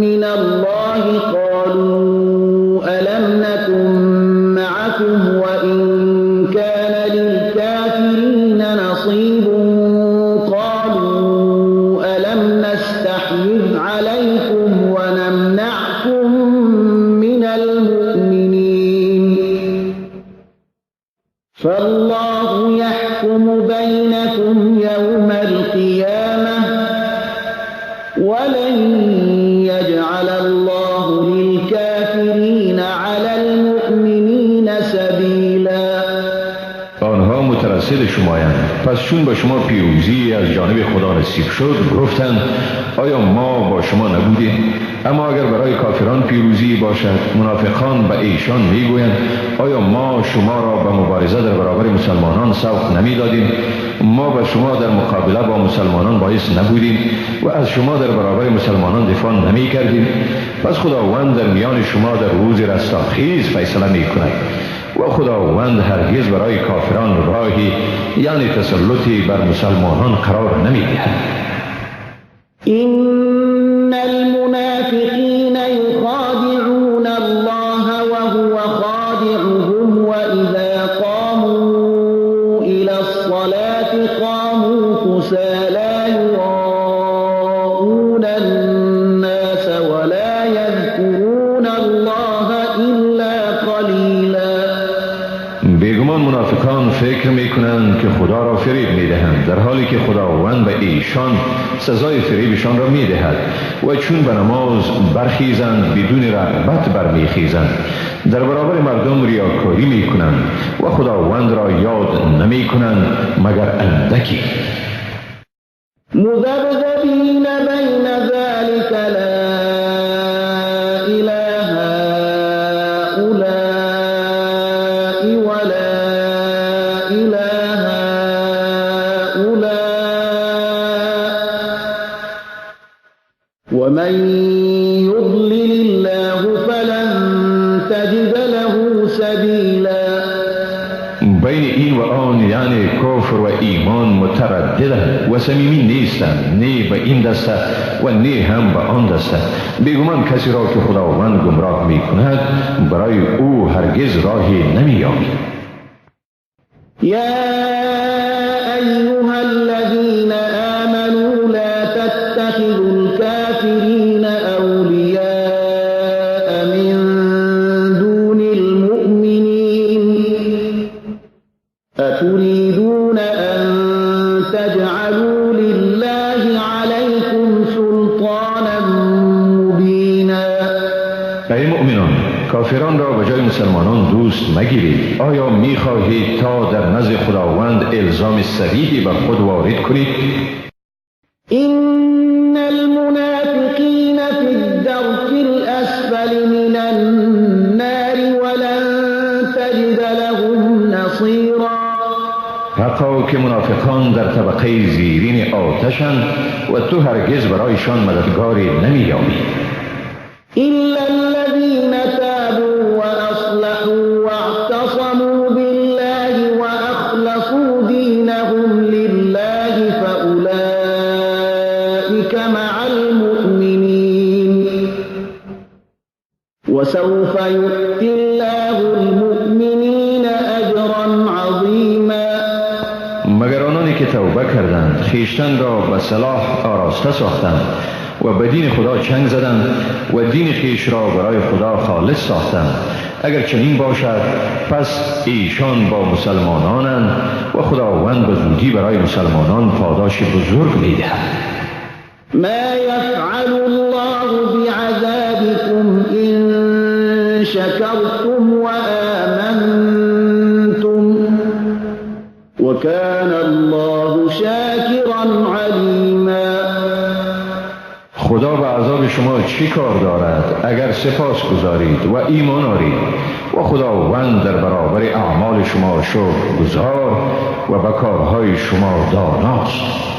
من الله قالوا ألم نكن معكم وإن كان للكافرين نصيب قالوا ألم نستحوذ عليكم ونمنعكم من المؤمنين فالله يحكم بينكم يوم القيامة ولن يجعل الله للكافرين على المؤمنين سبيلا. آنها مترصد شمایند. پس چون با شما پیروزی از جانب خدا نصیب شد، گفتند آیا ما با شما نبودیم؟ اما اگر برای کافران پیروزی باشد، منافقان به ایشان میگویند آیا ما شما را به مبارزه در برابر مسلمانان سوق نمیدادیم؟ ما به شما در مقابله با مسلمانان باعث نبودیم و از شما در برابر مسلمانان دفاع نمی کردیم؟ پس خداوند در میان شما در روز رستاخیز فیصله می کند و خداوند هرگز برای کافران راهی، یعنی تسلطی بر مسلمانان قرار نمی دهد. إن المنافقين يخادعون الله وهو خادعهم وإذا قاموا إلى الصلاة قاموا كسى لا يراءون الناس ولا يذكرون الله إلا قليلا. بیگمان منافقان فکر میکنند که خدا را فریب میدهند، در حالی که خداوند به ایشان سزای فریبشان را میدهد. و چون به نماز برخیزند بدون رغبت برمیخیزند، در برابر مردم ریاکاری میکنند و خداوند را یاد نمیکنند مگر اندکی. مذبذبین بین ذلك لا إلى هؤلاء ولا إلى هؤلاء ومن يضلل الله فلن تجد له سبیلا. بین این و آن، یعنی کفر و ایمان، مترددند و صمیمی نیستند، نه به این دسته و نه هم به آن دسته. بیگمان کسی را که خداوند گمراه می کند برای او هرگز راهی نمی یابی. یا ایها الذین آمنوا لا تتخذوا الكافرین اولیاء من دون المؤمنین اتريدون ان تجعلوا لله عليكم سلطانا مبینا. ای مؤمنان، کافران را به جای مسلمانان دوست مگیرید. آیا میخواهید تا در نزد خداوند الزام صریحی بر خود وارد کنید؟ إن المنافقین فی الدرک الأسفل من النار ولن تجد لهم نصیرا. حقا که منافقان در طبقه زیرین آتشند و تو هرگز برایشان مددگاری نمییابی. إلا الذين تابوا وأصلحوا واعتصموا بالله وأخلصوا دينهم لله فأولئك مع المؤمنين وسوف يؤتي الله المؤمنين أجرا عظيما. مگر آنانی که توبه کردند، خویشتن را به صلاح آراسته ساختند و به دین خدا چنگ زدند و دین خویش را برای خدا خالص ساختند، اگر چنین باشد پس ایشان با مسلمانانند و خداوند به زودی برای مسلمانان پاداش بزرگ میدهد. ما يفعل الله بعذابكم إن شكرتم وآمنتم وكان الله شاكرا عليما. خدا به عذاب شما چی کار دارد اگر سپاس گذارید و ایمان آرید و خداوند در برابر اعمال شما شکر گذار و به کارهای شما داناست.